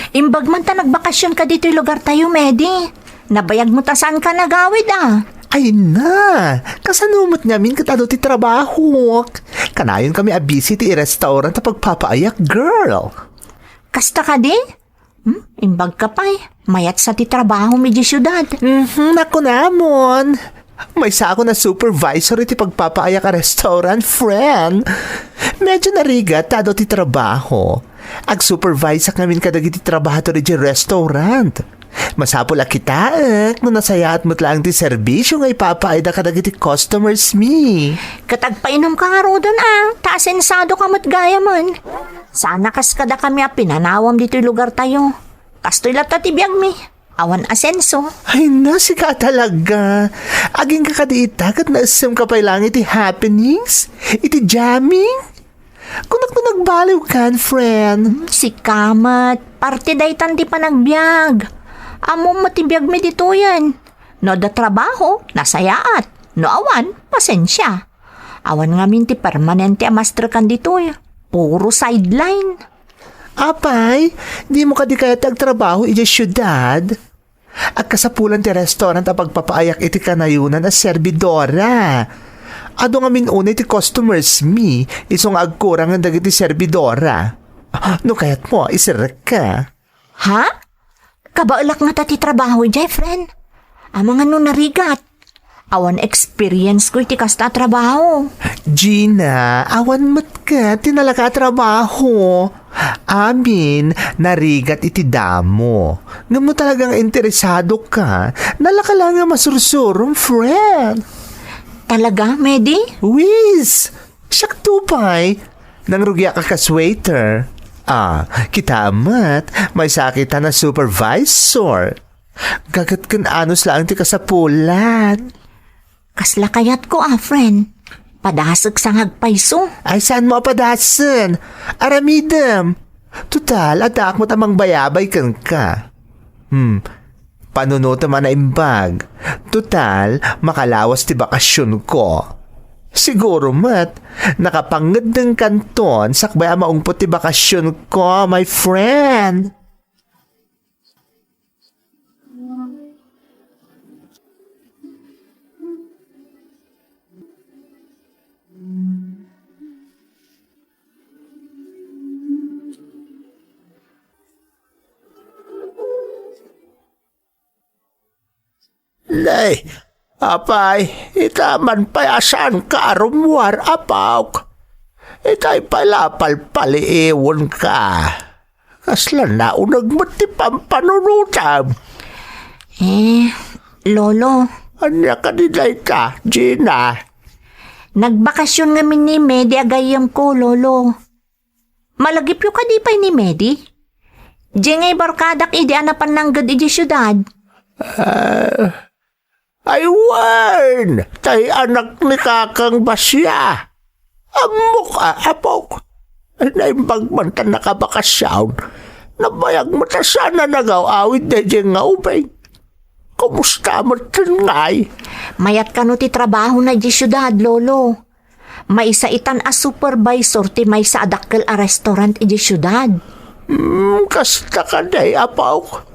Imbag man ta nagbakasionka ditoy lugartayo, Medi. Nabayag mo ta saanka nagawid, a. Ay na, kasano met ngamin ket adu ti trabahok? Kanayon kami a busy ti restaurant a pagpapaayak, girl. Kasta kadi? Hmm? Imbag ka pay, mayat sa ti trabaho mi di siudad. Mhm, nakunamon. Maysa ako na supervisor iti pagpapaayak a restaurant, friend. Medyo narigat ta adu ti trabaho. Ag-supervise-ak ngamin kadagiti trabahador iti restaurant. Masapul a kitaek no nasayaat met laeng ti serbisio nga ipapaayda kadagiti customers mi. Ket agpainumka ngaruden a, ta asensadoka met gayamen. Sana kas kadakami a pinanawam ditoy lugartayo. Kastoy latta ti biagmi. Awan asenso. Ay, na, sika talaga. Agingga kadi ita, ket naessemka pay laeng iti happenings? Iti jamming? Kunak no nagbaliwkan, friend. Sika met, parte daytan ti panagbiag. Ammom met ti biagmi ditoyen. No adda trabaho, nasayaat. No awan, pasensia. Awan ngamin ti permanente a mastrekan ditoy. Puro sideline. Apay, dimo kadi kayat ti agtrabaho idiay siudad? Agkasapulan ti restaurant a pagpapaayak iti kanayonan a serbidora. Adu ngamin unay ti customers mi, isu nga agkurangen dagiti serbidora. No kayatmo, iserrekka. Ha? Kabaelak ngata ti trabaho idiay, friend. Amangan no narigat. Awan experience ko iti kasta a trabaho. Gina, awan met ket ti nalaka a trabaho. Amin, narigat iti damo. Ngem no talagang interesado ka, nalaka la nga masursurom, friend. Talaga, Medi? Wiz! Siak to pay. Nangrugiak a kas waiter. Ah, kita met, maysa kita na supervisor. Gaget ken anus laeng ti kasapulan. Kasla kayatko a, friend. Padasek sa nga agpayso. Ay, saanmo a padasen? Aramidem. Total, addaak met a mangbayabay kenka. Hmm, panunotem a naimbag. Total, makalawas ti bakasionko. Siguro met, nakapangeddengkanton sakbay a maungpot ti bakasionko, my friend. Nay, apay, ita man pay a saanka a rummuar, apok. Itay pay la palpaliiwenka. Kasla nauneg met ti pampanunotem. Eh, Lolo. Ania kadi dayta, Gina? Nagbakasyon ngamin ni Medi a gayyemko, Lolo. Malagipyo kadi pay ni Medi? Diay ngay barkadak idi a napan nangged idiay siudad. Ah, ay wen, tay anak ni Kakang Basia. Ammok a, apok. Ay, naimbag man ta nakabakasyon. Nabayag met a saan a nagaw-awid daydiay nga ubing. Kumusta met ngay? Mayat kano ti trabahona idiay siudad, Lolo. Maysa itan a supervisor ti maysa a dakkel a restaurant idiay siudad. Hmm, kasta kadi, apok.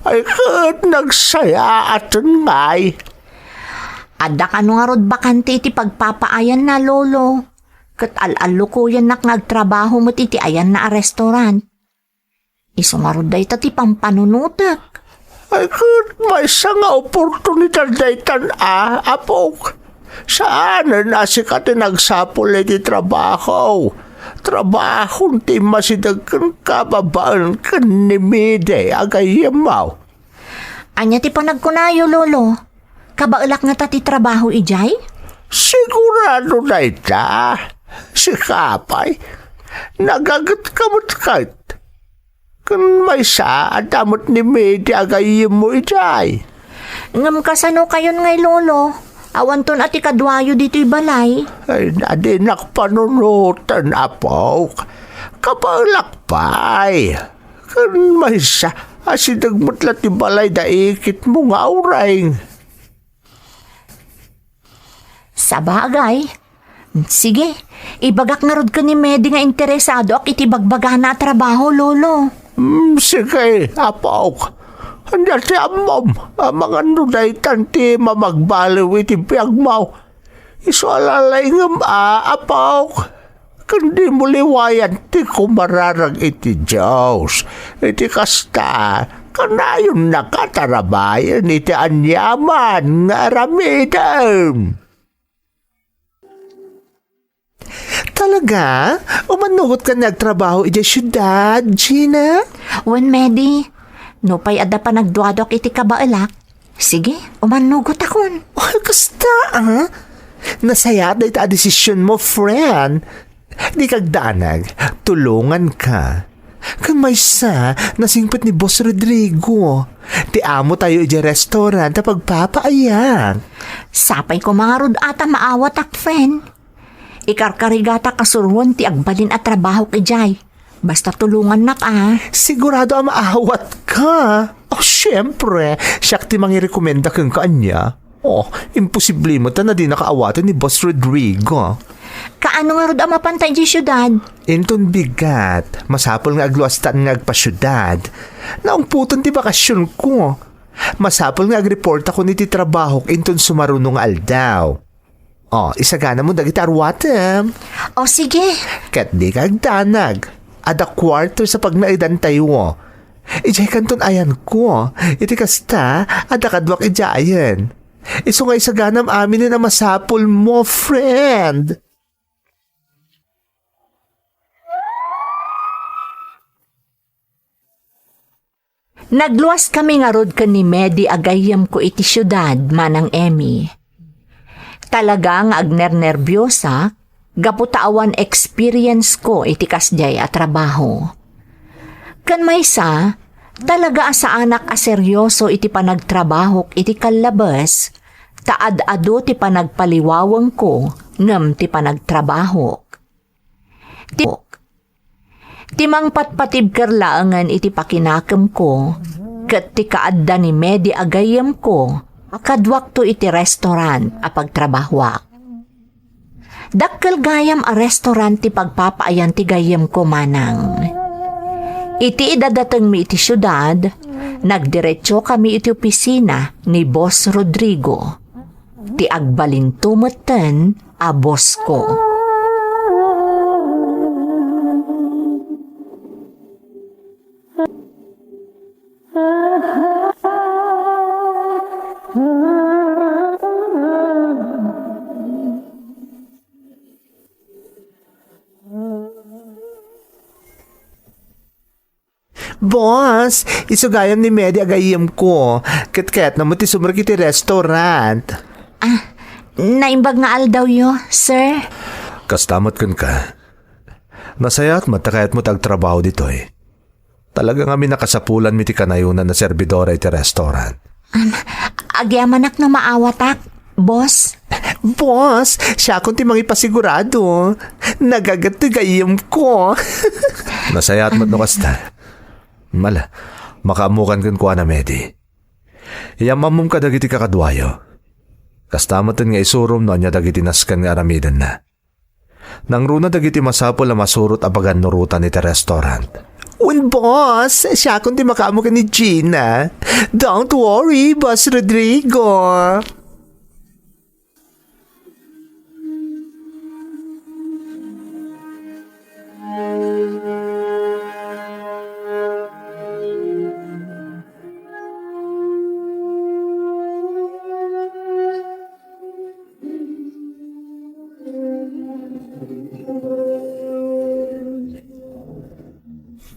Ay, ket nagsayaaten ngay. Adda kano ngarud bakante iti pagpapaayanna, Lolo. Ket al-allukoyennak nga agtrabaho met iti ayanna a restaurant. Isu ngarud dayta ti pampanunotek. Ay, ket maysa nga oportunidad daytan a, apok. Saanen a sika ti nagsapul iti trabaho. Trabahon ti immasideg kenka babaen ken ni Midi a gayyemmo. Ania ti panagkunayo, Lolo? Kabaelak ngata ti trabaho idiay? Sigurado dayta. Sika pay, nagagetka met ket. Ken maysa, adda met ni Midi a gayyemmo idiay. Ngem kasano kayon ngay, Lolo? Awanton a ti kaduayo ditoy balay. Ay, adinak panunoten, apok. Kabaelak pay. Ken maysa, asideg met la ti balay da ikitmo nga aureng. Sabagay. Sige, ibagak ngarud ken ni Medi nga interesadoak iti bagbagana a trabaho, Lolo. Hmm, sige, apok. Ania ti ammom, amangan no daytan ti mamagbaliw iti biagmo. Isu a lalaingem a, apok. Ken dimo liwayan ti kumararag iti Dios. Iti kasta, kanayonnaka a tarabayen iti aniaman nga aramidem. Talaga? Umannugotka nga agtrabaho idiay siudad, Gina? Wen, Medi. Nupay adda panagduaduak iti kabaelak, sige, umannugotakon. Ay, kasta, ah? Nasayaat dayta a desisionmo, friend. Dika agdanag, tulonganka. Ken maysa, nasingpet ni Boss Rodrigo, ti amotayo idiay restaurant a pagpapaayak. Sapay koma ngarud a ta maawatak, friend. Ikarkarigatak a suroen ti agbalin a trabahok idiay. Basta tulongannak, a. Sigurado a maawatka. Oh, siempre. Siak ti mangirekomenda kenka, ania. Oh, imposible met a dinaka awaten ni Boss Rodrigo. Kaano ngarud a mapanta idiay siudad? Inton bigat, masapul nga agluastan nga agpasiudad. Naungpoten ti bakasionko. Masapul nga agreportakon iti trabahok inton sumaruno nga aldaw. Oh, isaganamon dagiti aruatem. Oh, sige. Ket dika agdanag. Adda quarters a pagnaedantayo. Idiay kanton ayanko. Iti kasta, adda kaduak idiayen. Isu nga isaganam aminen a masapulmo, friend. Nagluaskami ngarud ken ni Medi a gayyemko iti siudad, Manang Emmy. Talaga nga agnernerbiosak gapu ta awan experience ko iti kasdiay a trabaho. Ken maysa, talaga a saanak a serioso iti panagtrabahok iti kallabes, ta ad-adu ti panagpaliwawengko ngem ti panagtrabahok. Ti, ti mangpatpatibker laengen iti pakinakemko ket ti kaadda ni Medi a gayyemko a kaduakto iti restaurant a pagtrabahoak. Dakkel gayam a restaurant ti pagpapaayan ti gayyemko, Manang. Iti idadatengmi iti siudad, nagdiretsokami iti opisina ni Boss Rodrigo. Ti agbalinto metten a bossko. Boss, isu gayam ni Medi a gayyemko. Ket kayatna met ti sumrek iti restaurant. Ah, naimbag nga aldawyo, sir. Kasta met kenka. Nasayaat met ta kayatmo ti agtrabaho ditoy. Talaga ngamin a kasapulanmi ti kanayonan a serbidora iti restaurant. Um, agyamanak no maawatak, boss. Boss, siakon ti mangipasigurado. Nagaget ti gayyemko. Nasayaat met no kasta. Ala, makaammokan kenkuana, Medi. Iyam-ammom kadagiti kakaduayo. Kasta metten nga isurom no ania dagiti nasken nga aramidenna. Nangruna dagiti masapul a masurot a pagannurotan iti restaurant. Wen, boss, siakon ti makaammo ken ni Gina. Don't worry, Boss Rodrigo.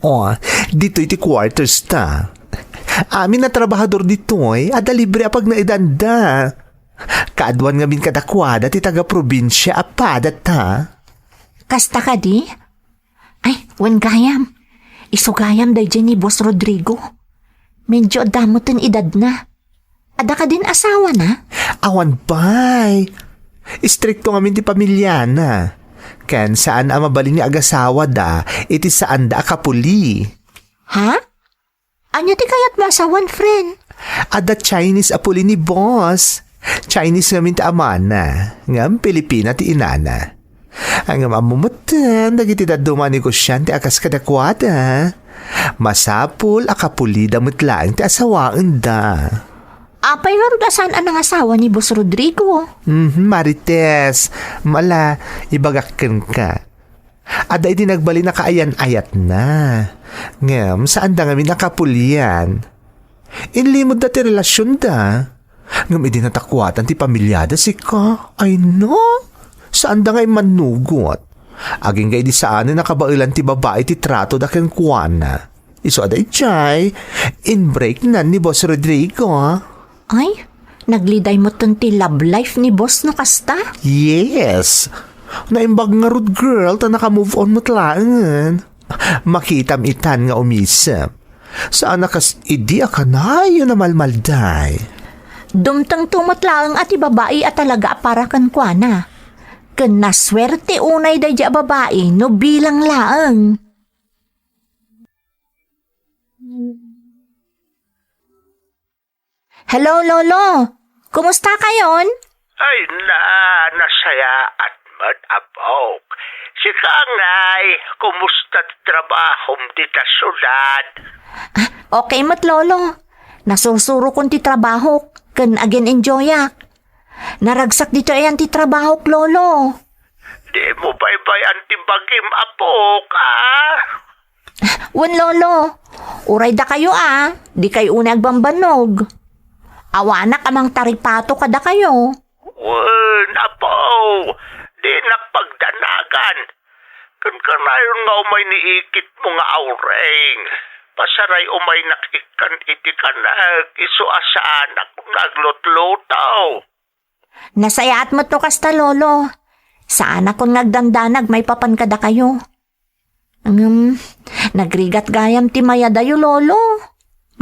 Oh, ditoy ti quarters ta. Amin a trabahador ditoy, adda libre a pagnaedanda. Kaaduan ngamin kadakuada ti taga-probinsia a padata. Kasta kadi? Ay, wen gayam. Isu gayam daydiay ni Boss Rodrigo. Medyo adda metten edadna. Adda kadin asawana? Awan pay. Istrikto ngamin ti pamiliana. Ken saan a mabalin nga agasawada iti saanda a kapuli. Ha? Ania ti kayatmo a sawen, friend? Adda Chinese a puli ni boss. Chinese ngamin ti amana, ngem Pilipina ti inana. Ngem ammo metten dagiti dadduma a negosiante a kas kadakuada. Masapul a kapulida met laeng ti asawaenda. Apay ngarud a saan a nangasawa ni Boss Rodrigo? Mhm, Marites. Ala, ibagak kenka. Adda idi nagbalin a kaayan-ayatna. Ngem, saanda ngamin a kapulian. Inlimedda ti relasionda. Ngem idi natakuatan ti pamiliada, sika, ay no? Saanda nga immannugot. Agingga idi saanen a kabaelan ti babai ti tratoda kenkuana. Isu a daydiay, inbreaknan ni Boss Rodrigo. Ay, nagliday metten ti love life ni boss no kasta? Yes. Naimbag ngarud, girl, ta naka-move on met laengen. Makitam itan nga umisem. Saan a kas idi a kanayon a malmalday. Dumtengto met laeng a ti babai a talaga a para kenkuana. Ken nasuerte unay daydiay a babai no bilang laeng. Hello, Lolo. Kumusta kayon? Ay na, nasayaat met, apok. Sika ngay, kumusta ti trabahom dita siudad? Ah, okay met, Lolo. Nasursurokon ti trabahok, ken agin-enjoyak. Naragsak ditoy ayan ti trabahok, Lolo. Dimo baybay-an ti bagim, apok, a? Wen, Lolo. Uray dakayo a, dikay unay agbambannog. Awanak a mangtaripato kadakayo. Wen, apo, dinak pagdanagan. Ken kanayon nga umay ni ikitmo nga Aureng. Pasaray umaynak ikkan iti kanek, isu a saanak nga aglutluto. Nasayaat met no kasta, Lolo. Saanakon nga agdandanag maipapan kadakayo. Ngem, nagrigat gayam ti mayadayo, Lolo.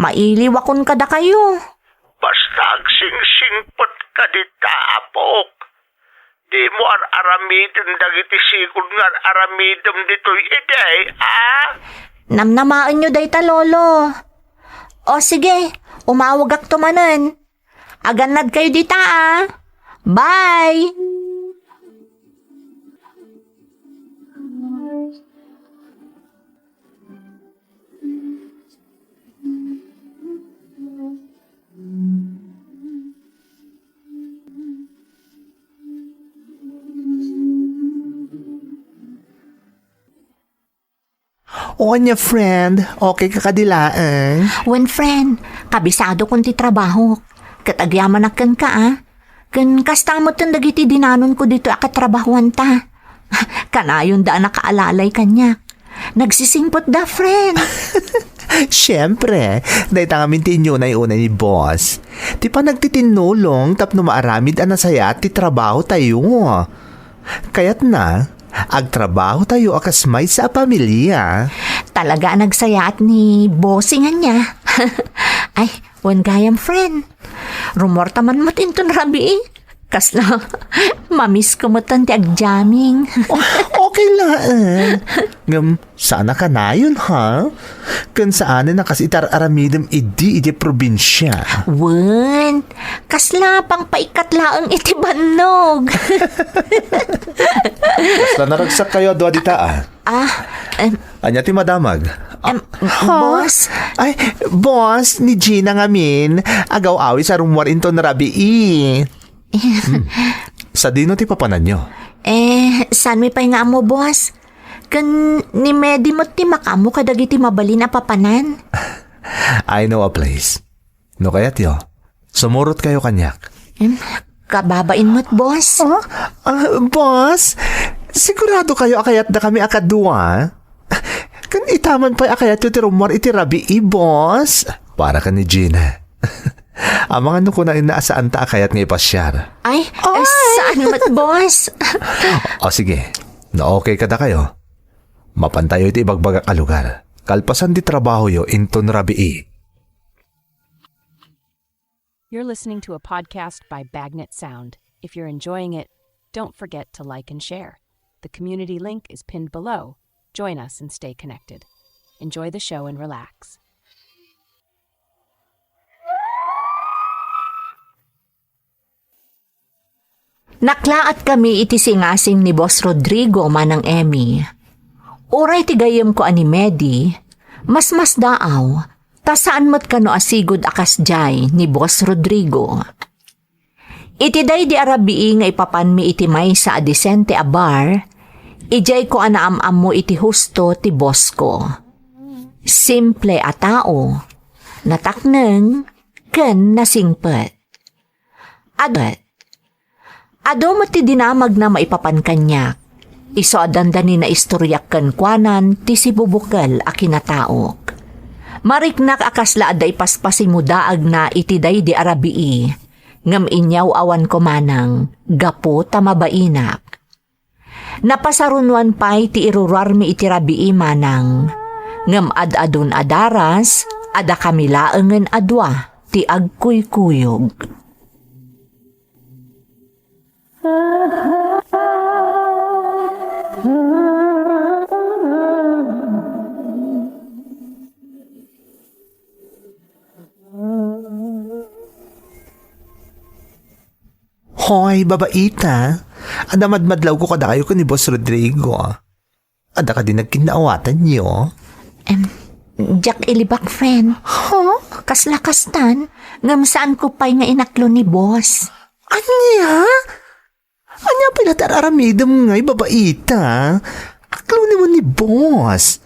Mailiwakon kadakayo. Basta agsingsingpet ka dita, apok. Dimo ar-aramiden dagiti sigud nga ar-aramidem ditoy idi, a? Namnamaenyo dayta, Lolo. O sige, umawagakto manen. Agannad kayo dita, a. Bye! O ania, friend, okay ka kadi laeng? Wen, friend, kabisadokon ti trabahok. Ket agyamanak kenka, a? Ken kasta metten dagiti dinanonko ditoy a katrabahoanta. Kanayonda a nakaalalay kaniak. Nagsisingpetda, friend. Siyempre, dayta ngamin ti inyunay-unay ni boss. Ti panagtitinnulong tapno maaramid a nasayaat ti trabaho tayo. Kayatna, agtrabaho tayo a kas maysa a pamilya. Talaga a nagsayaat ni bossing ania. Ay, wen gayam, friend. Rummuar ta man met inton rabii. Kasla, mamiss ko met ti agjamming. O-, okay laeng. Ngem, saan a kanayon, ha? Ken saanen a kas iti ar-aramidem idi idiay probinsia. Wen, kasla pangpaikkat laeng iti bannog. Kasla naragsak kayo a dua dita, ah. Ah, em, Ania ti madamag? Em, Ha? Boss? Ay, boss, ni Gina ngamin, agaw-awis a rummuar inton rabii. Hmm. Sadino ti papananyo? Eh, saan mi pay nga ammo, boss? Ken ni Medi met ti makaammo kadagiti mabalin a papanan? I know a place. No kayatyo, sumurot kayo kaniak. Em, kababain met, boss. Ah, ah, boss, sigurado kayo a kayatda kami a kadua? Ken itaman pay a kayatyo ti rummuar iti rabii, boss? Para ken ni Gina. Amangan no kunaenna a saanta a kayat nga ipasiar. Ay, eh, Ay! Saan met, boss? O sige, no okay kadakayo, mapantayo iti ibagbagak a lugar. Kalpasan ti trabahoyo inton rabii. You're listening to a podcast by Bagnet Sound. If you're enjoying it, don't forget to like and share. The community link is pinned below. Join us and stay connected. Enjoy the show and relax. Naklaatkami iti singasing ni Boss Rodrigo, Manang Emmy. Uray ti gayyemko a ni Medi, masmasdaaw, ta saan met kano a sigud a kasdiay ni Boss Rodrigo. Iti daydi a rabii nga ipapanmi iti maysa a disente a bar, idiayko a naam-ammo iti husto ti bossko. Simple a tao, natakneng, ken nasingpet. Adu-, adu met ti dinamagna maipapan kaniak. Isu a dandani naistoriak kenkuanan ti sibubukel a kinataok. Mariknak a kasla adda ipaspasimudaagna iti daydi a rabii, ngem inyaw-awanko manang gapu ta mabainak. Napasarunoan pay ti iruruarmi iti rabii manang, ngem ad-adun a daras, a dakami laengen a dua ti agkuykuyog. Hoy, babaita, adda madmadlawko kadakayo ken ni Boss Rodrigo. Adda kadi nagkinnaawatanyo? Em, diak ilibak, friend. Huh? Kasla kastan, ngem saanko pay nga inaklo ni boss. Ania? Ania pay la ti ar-aramidem ngay, babaita? Aklonimo ni boss.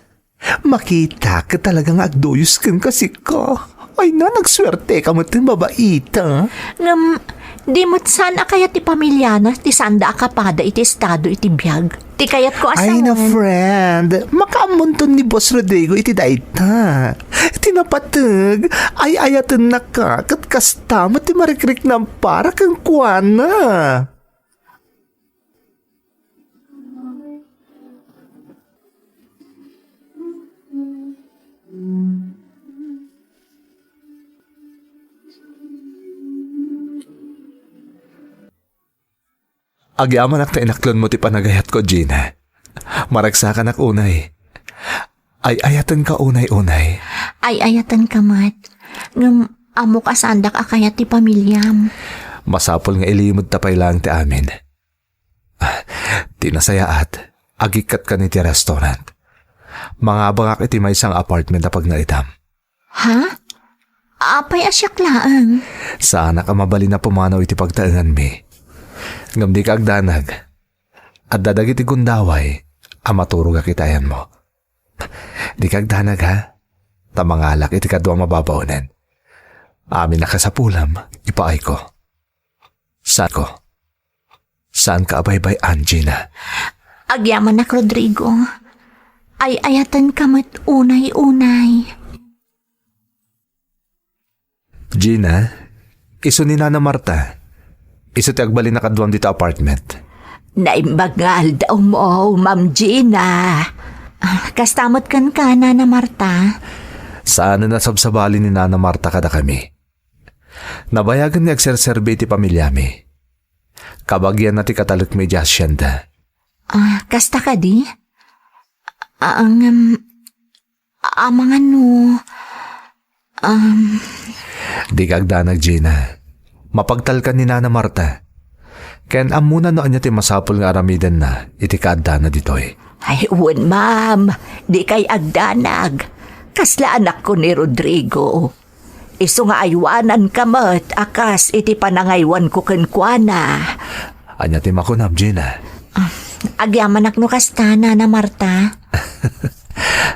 Makita ket talaga nga agduyos kenka, sika. Ay na, nagsuerteka metten, babaita. Ngem, di met saan a kayat ti pamiliana ti saanda a kapada iti estado iti biag. Ti kayatko a Ay na, saan. Friend, makaammonton ni Boss Rodrigo iti dayta. Ti napateg, ay-ayatennaka, ket kasta met ti marikriknam para kenkuana. Agyamanak ta inaklonmo ti panagayatko, Gina. Maragsakanak unay. Ay-ayatenka unay-unay. Ay-ayatenka met. Ngem ammok a saandak a kayat ti pamiliam. Masapul nga ilimedta pay laeng ti amin. Ah, ti nasayaat, agikkatka iti restaurant. Mangabangak iti maysa nga apartment a pagnaedam. Ha? Apay a siak laeng? Saanak a mabalin a pumanaw iti pagtaenganmi. Ngem dika agdanag. Adda dagiti gundaway a maturogak iti ayanmo. Dika agdanag, ha? Ta mangalak iti kadua a mababaonen. Amin a kasapulam, ipaayko. Saanko? Saanka a baybay-an, Gina? Agyamanak, Rodrigo. Ay-ayatenka met unay-unay. Gina, isu ni Nana Marta. Isu ti agbalin a kaduam dita apartment. Naimbag nga aldaw mo, Ma'am Gina. Ah, kasta met kenka, Nana Marta? Saan a nasabsabali ni Nana Marta kadakami. Nabayagen nga agserserbi iti pamiliami. Kabagianna ti katalekmi idiay hacienda. Ah, kasta kadi? Ah, ngem, amangan no, um, Dika agdanag, Gina. Mapagtalkan ni Nana Marta. Ken ammona no ania ti masapul nga aramidenna iti kaaddana ditoy. Ay, wen, ma'am. Dikay agdanag. Kasla anakko ni Rodrigo. Isu nga aywananka met a kas iti panangaywanko kenkuana. Ania ti makunam, Gina? Ah, agyamanak no kasta, Nana Marta.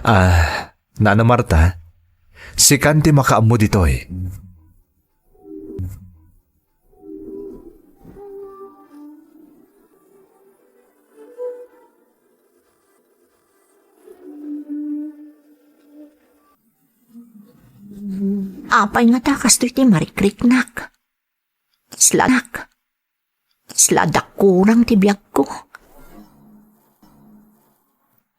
Ah, Nana Marta, sikan ti makaammo ditoy. Apay ngata kastoy ti marikriknak? Slanak. Sladakurang ti biagko.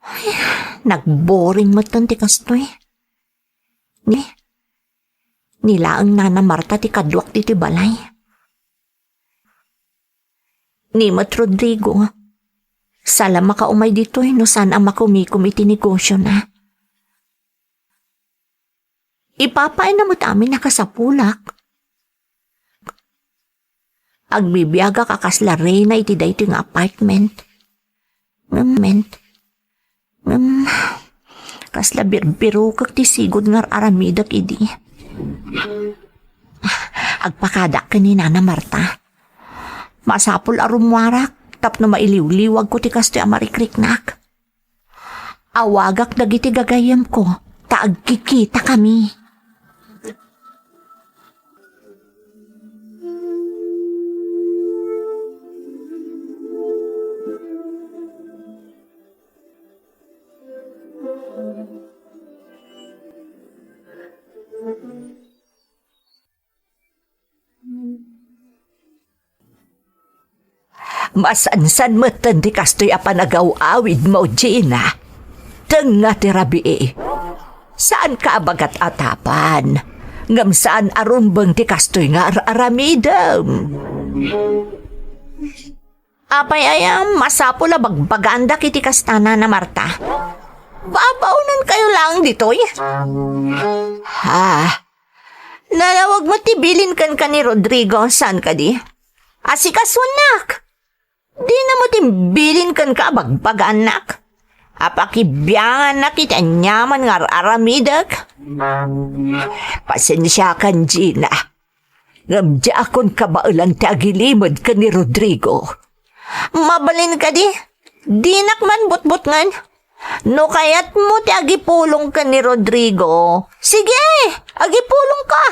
Ay, nagboring metten ti kastoy. Ni, ni laeng Nana Marta ti kaduak ditoy balay. Ni met Rodrigo, saan a makaumay ditoy no saan a makumikom iti negosiona. Ipapaayna met amin a kasapulak. Agbibiagak a kasla reyna iti daytoy nga apartment. Ngem, ngem, kasla birbirokek ti sigud nga ar-aramidek idi. Agpakadak ken ni Nana Marta. Masapul a rummuarak tapno mailiwliwagko ti kastoy a marikriknak. Awagak dagiti gagayyemko ta agkikitakami. Masansan metten ti kastoy a panagaw-awidmo, Gina. Tengnga ti rabii. Saanka a bagat a tapan. Ngem saan a rumbeng ti kastoy nga ar-aramidem. Apay aya, masapul a bagbagaandak iti kasta, Nana Marta? Babaonenkayo laeng ditoy? Ha? Nalawag met ti bilin kenka ni Rodrigo, saan kadi? Asikasuennak! Dina met imbilin kenka a bagbagaannak? A pakibiangannak iti aniaman nga ar-aramidek? Pasensiakan, Gina. Ngem diakon kabaelan ti agilimed ken ni Rodrigo. Mabalin kadi, dinak man butbutngen. No kayatmo ti agipulong ken ni Rodrigo, sige, agipulongka.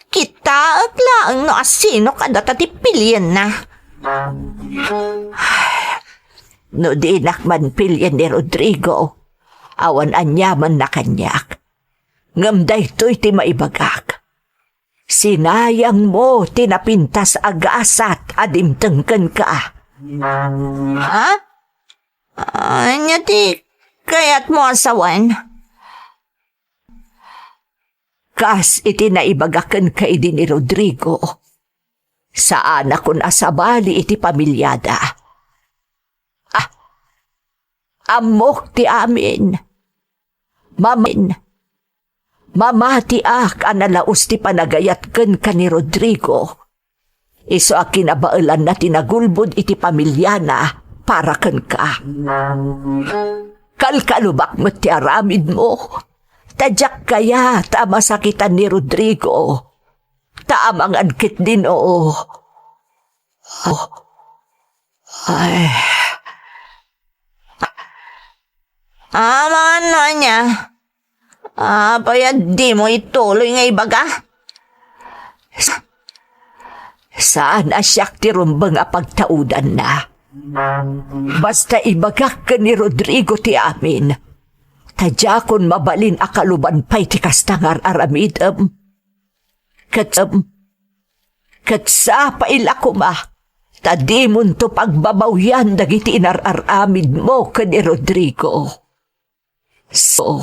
Kitaek laeng no asino kadata ti pilienna. No dinak man pilien ni Rodrigo, awan aniamanna kaniak. Ngem daytoy ti maibagak. Sinayangmo ti napintas a gasat a dimteng kenka. Ha? Ania ti kayatmo a sawen? Kas iti naibaga kenka idi ni Rodrigo, saanakon a sabali iti pamiliada. Ah, ammok ti amin. Mamin, mamatiak a nalaus ti panagayat kenka ni Rodrigo. Isu a kinabaelanna ti nagulbod iti pamiliana para kenka. Kalkalubak met ti aramidmo, ta diak kayat a masakitan ni Rodrigo, ta amangan ketdin, oo. Oh. Ay. Amangan no ania? Apay a dimo ituloy nga ibaga? Sa-, saan a siak ti rumbeng a pagtaudanna. Basta ibagak ken ni Rodrigo ti amin. Ta diakon mabalin a kaluban pay ti kasta nga ar-aramidem. Ket, ket sapay la koma ta dimonto pagbabawian dagiti inar-aramidmo ken ni Rodrigo. So,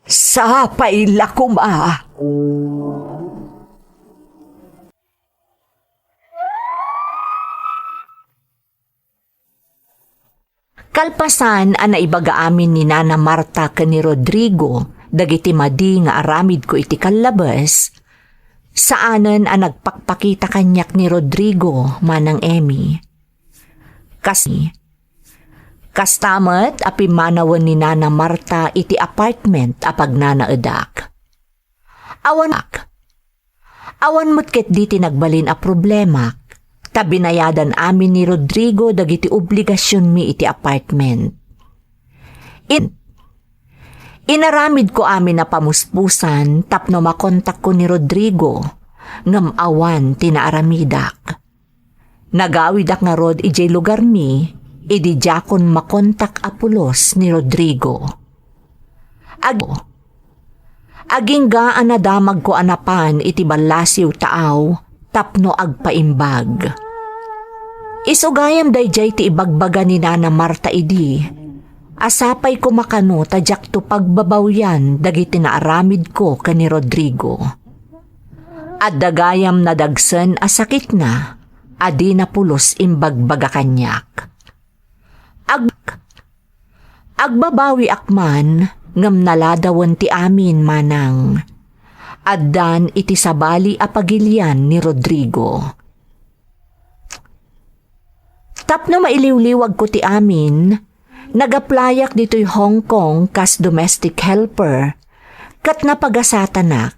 sapay la koma. Kalpasan a naibaga amin ni Nana Marta ken ni Rodrigo dagiti madi nga aramidko iti kallabes, saanen a nagpakpakita kaniak ni Rodrigo, Manang Emmy. Kas-, kasta met a pimmanawen ni Nana Marta iti apartment a pagnanaedak. Awan, awan met ketdi ti nagbalin a problemak, ta binayadan amin ni Rodrigo dagiti obligasionmi iti apartment. In-, inaramidko amin a pamuspusan tapno makontakko ni Rodrigo, ngem awan ti naaramidak. Nagawidak ngarud idiay lugarmi, idi diakon makontak a pulos ni Rodrigo. Ag-, agingga a nadamagko a napan iti ballasiw taaw tapno agpaimbag. Isu gayam daydiay ti ibagbaga ni Nana Marta idi, a sapay koma kano ta diakto pagbabawian dagiti naaramidko ken ni Rodrigo. Adda gayam nadagsen a sakitna a dina pulos imbagbaga kaniak. Ag-, agbabawiak man ngem naladawen ti amin, Manang. Addan iti sabali a pagilian ni Rodrigo. Tapno mailiwliwagko ti amin, nag-applyak ditoy Hong Kong kas domestic helper, ket napagasatanak.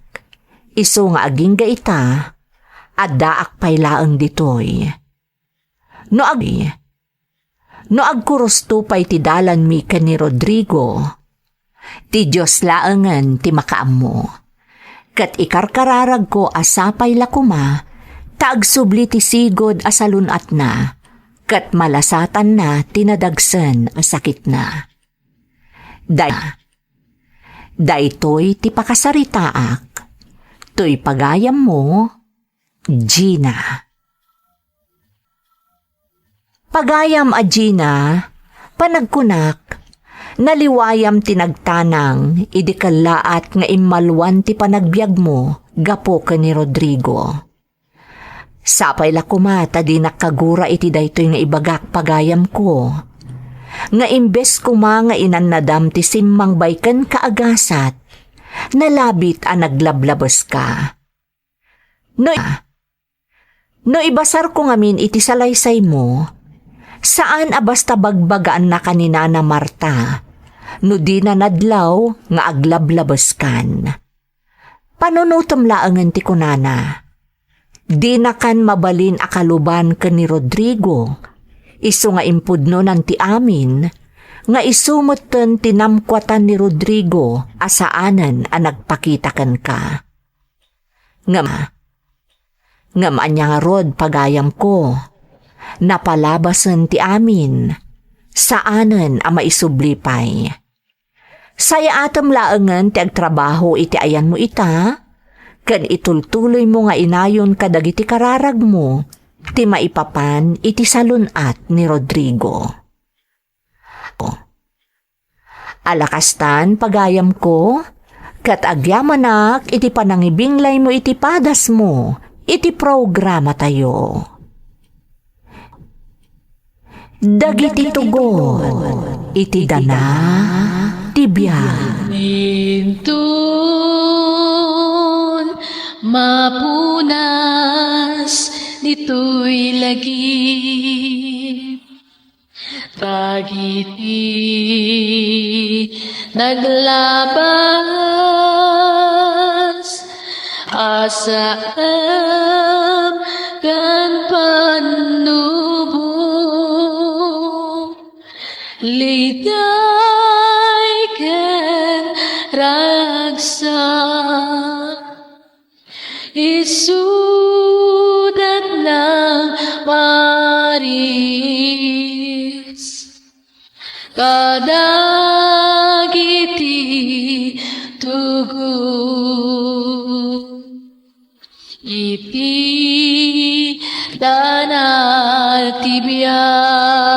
Isu nga agingga ita, addaak pay laeng ditoy. No ag-, no agkurusto pay ti dalanmi ken ni Rodrigo, ti Dios laengen ti makaammo. Ket ikarkararagko a sapay la koma ta agsubli ti sigud a salun-atna, ket malasatanna ti nadagsen a sakitna. Day-, daytoy ti pakasaritaak. Toy pagayammo, Gina. Pagayam a Gina, panagkunak, naliwayam ti nagtanang idi kellaat nga immalwan ti panagbiagmo gapu ken ni Rodrigo. Sapay la koma ta dinak kagura iti daytoy nga ibagak, pagayamko, nga imbes koma nga inannadam ti simmang baybay ken kaagasat, nalabit a naglablabeska. No, no ibasarko ngamin iti salaysaymo, saan a basta bagbagaannaka ni Nana Marta no dina nadlaw nga aglablabeskan. Panunotem laengen ti kunana. Dinakan mabalin a kaluban ken ni Rodrigo, isu nga impudnonan ti amin, nga isu metten ti namkuatan ni Rodrigo a saanen a nagpakita kenka. Ngem, ngem ania ngarud, pagayamko? Napalabasen ti amin, saanen a maisubli pay. Sayaatem laengen ti agtrabaho iti ayanmo ita, ken itultuloymo nga inayon kadagiti kararagmo ti maipapan iti salun-at ni Rodrigo. Ala kastan, pagayamko, ket agyamanak iti panangibinglaymo iti padasmo iti programatayo. Dagiti tugon iti dana ti biag. Inton mapunas ditoy lagip, dagiti naglabas a saem ken pannubo, liday ken ragsak, isudat nang maris kadagiti tugon. Tana ti biag.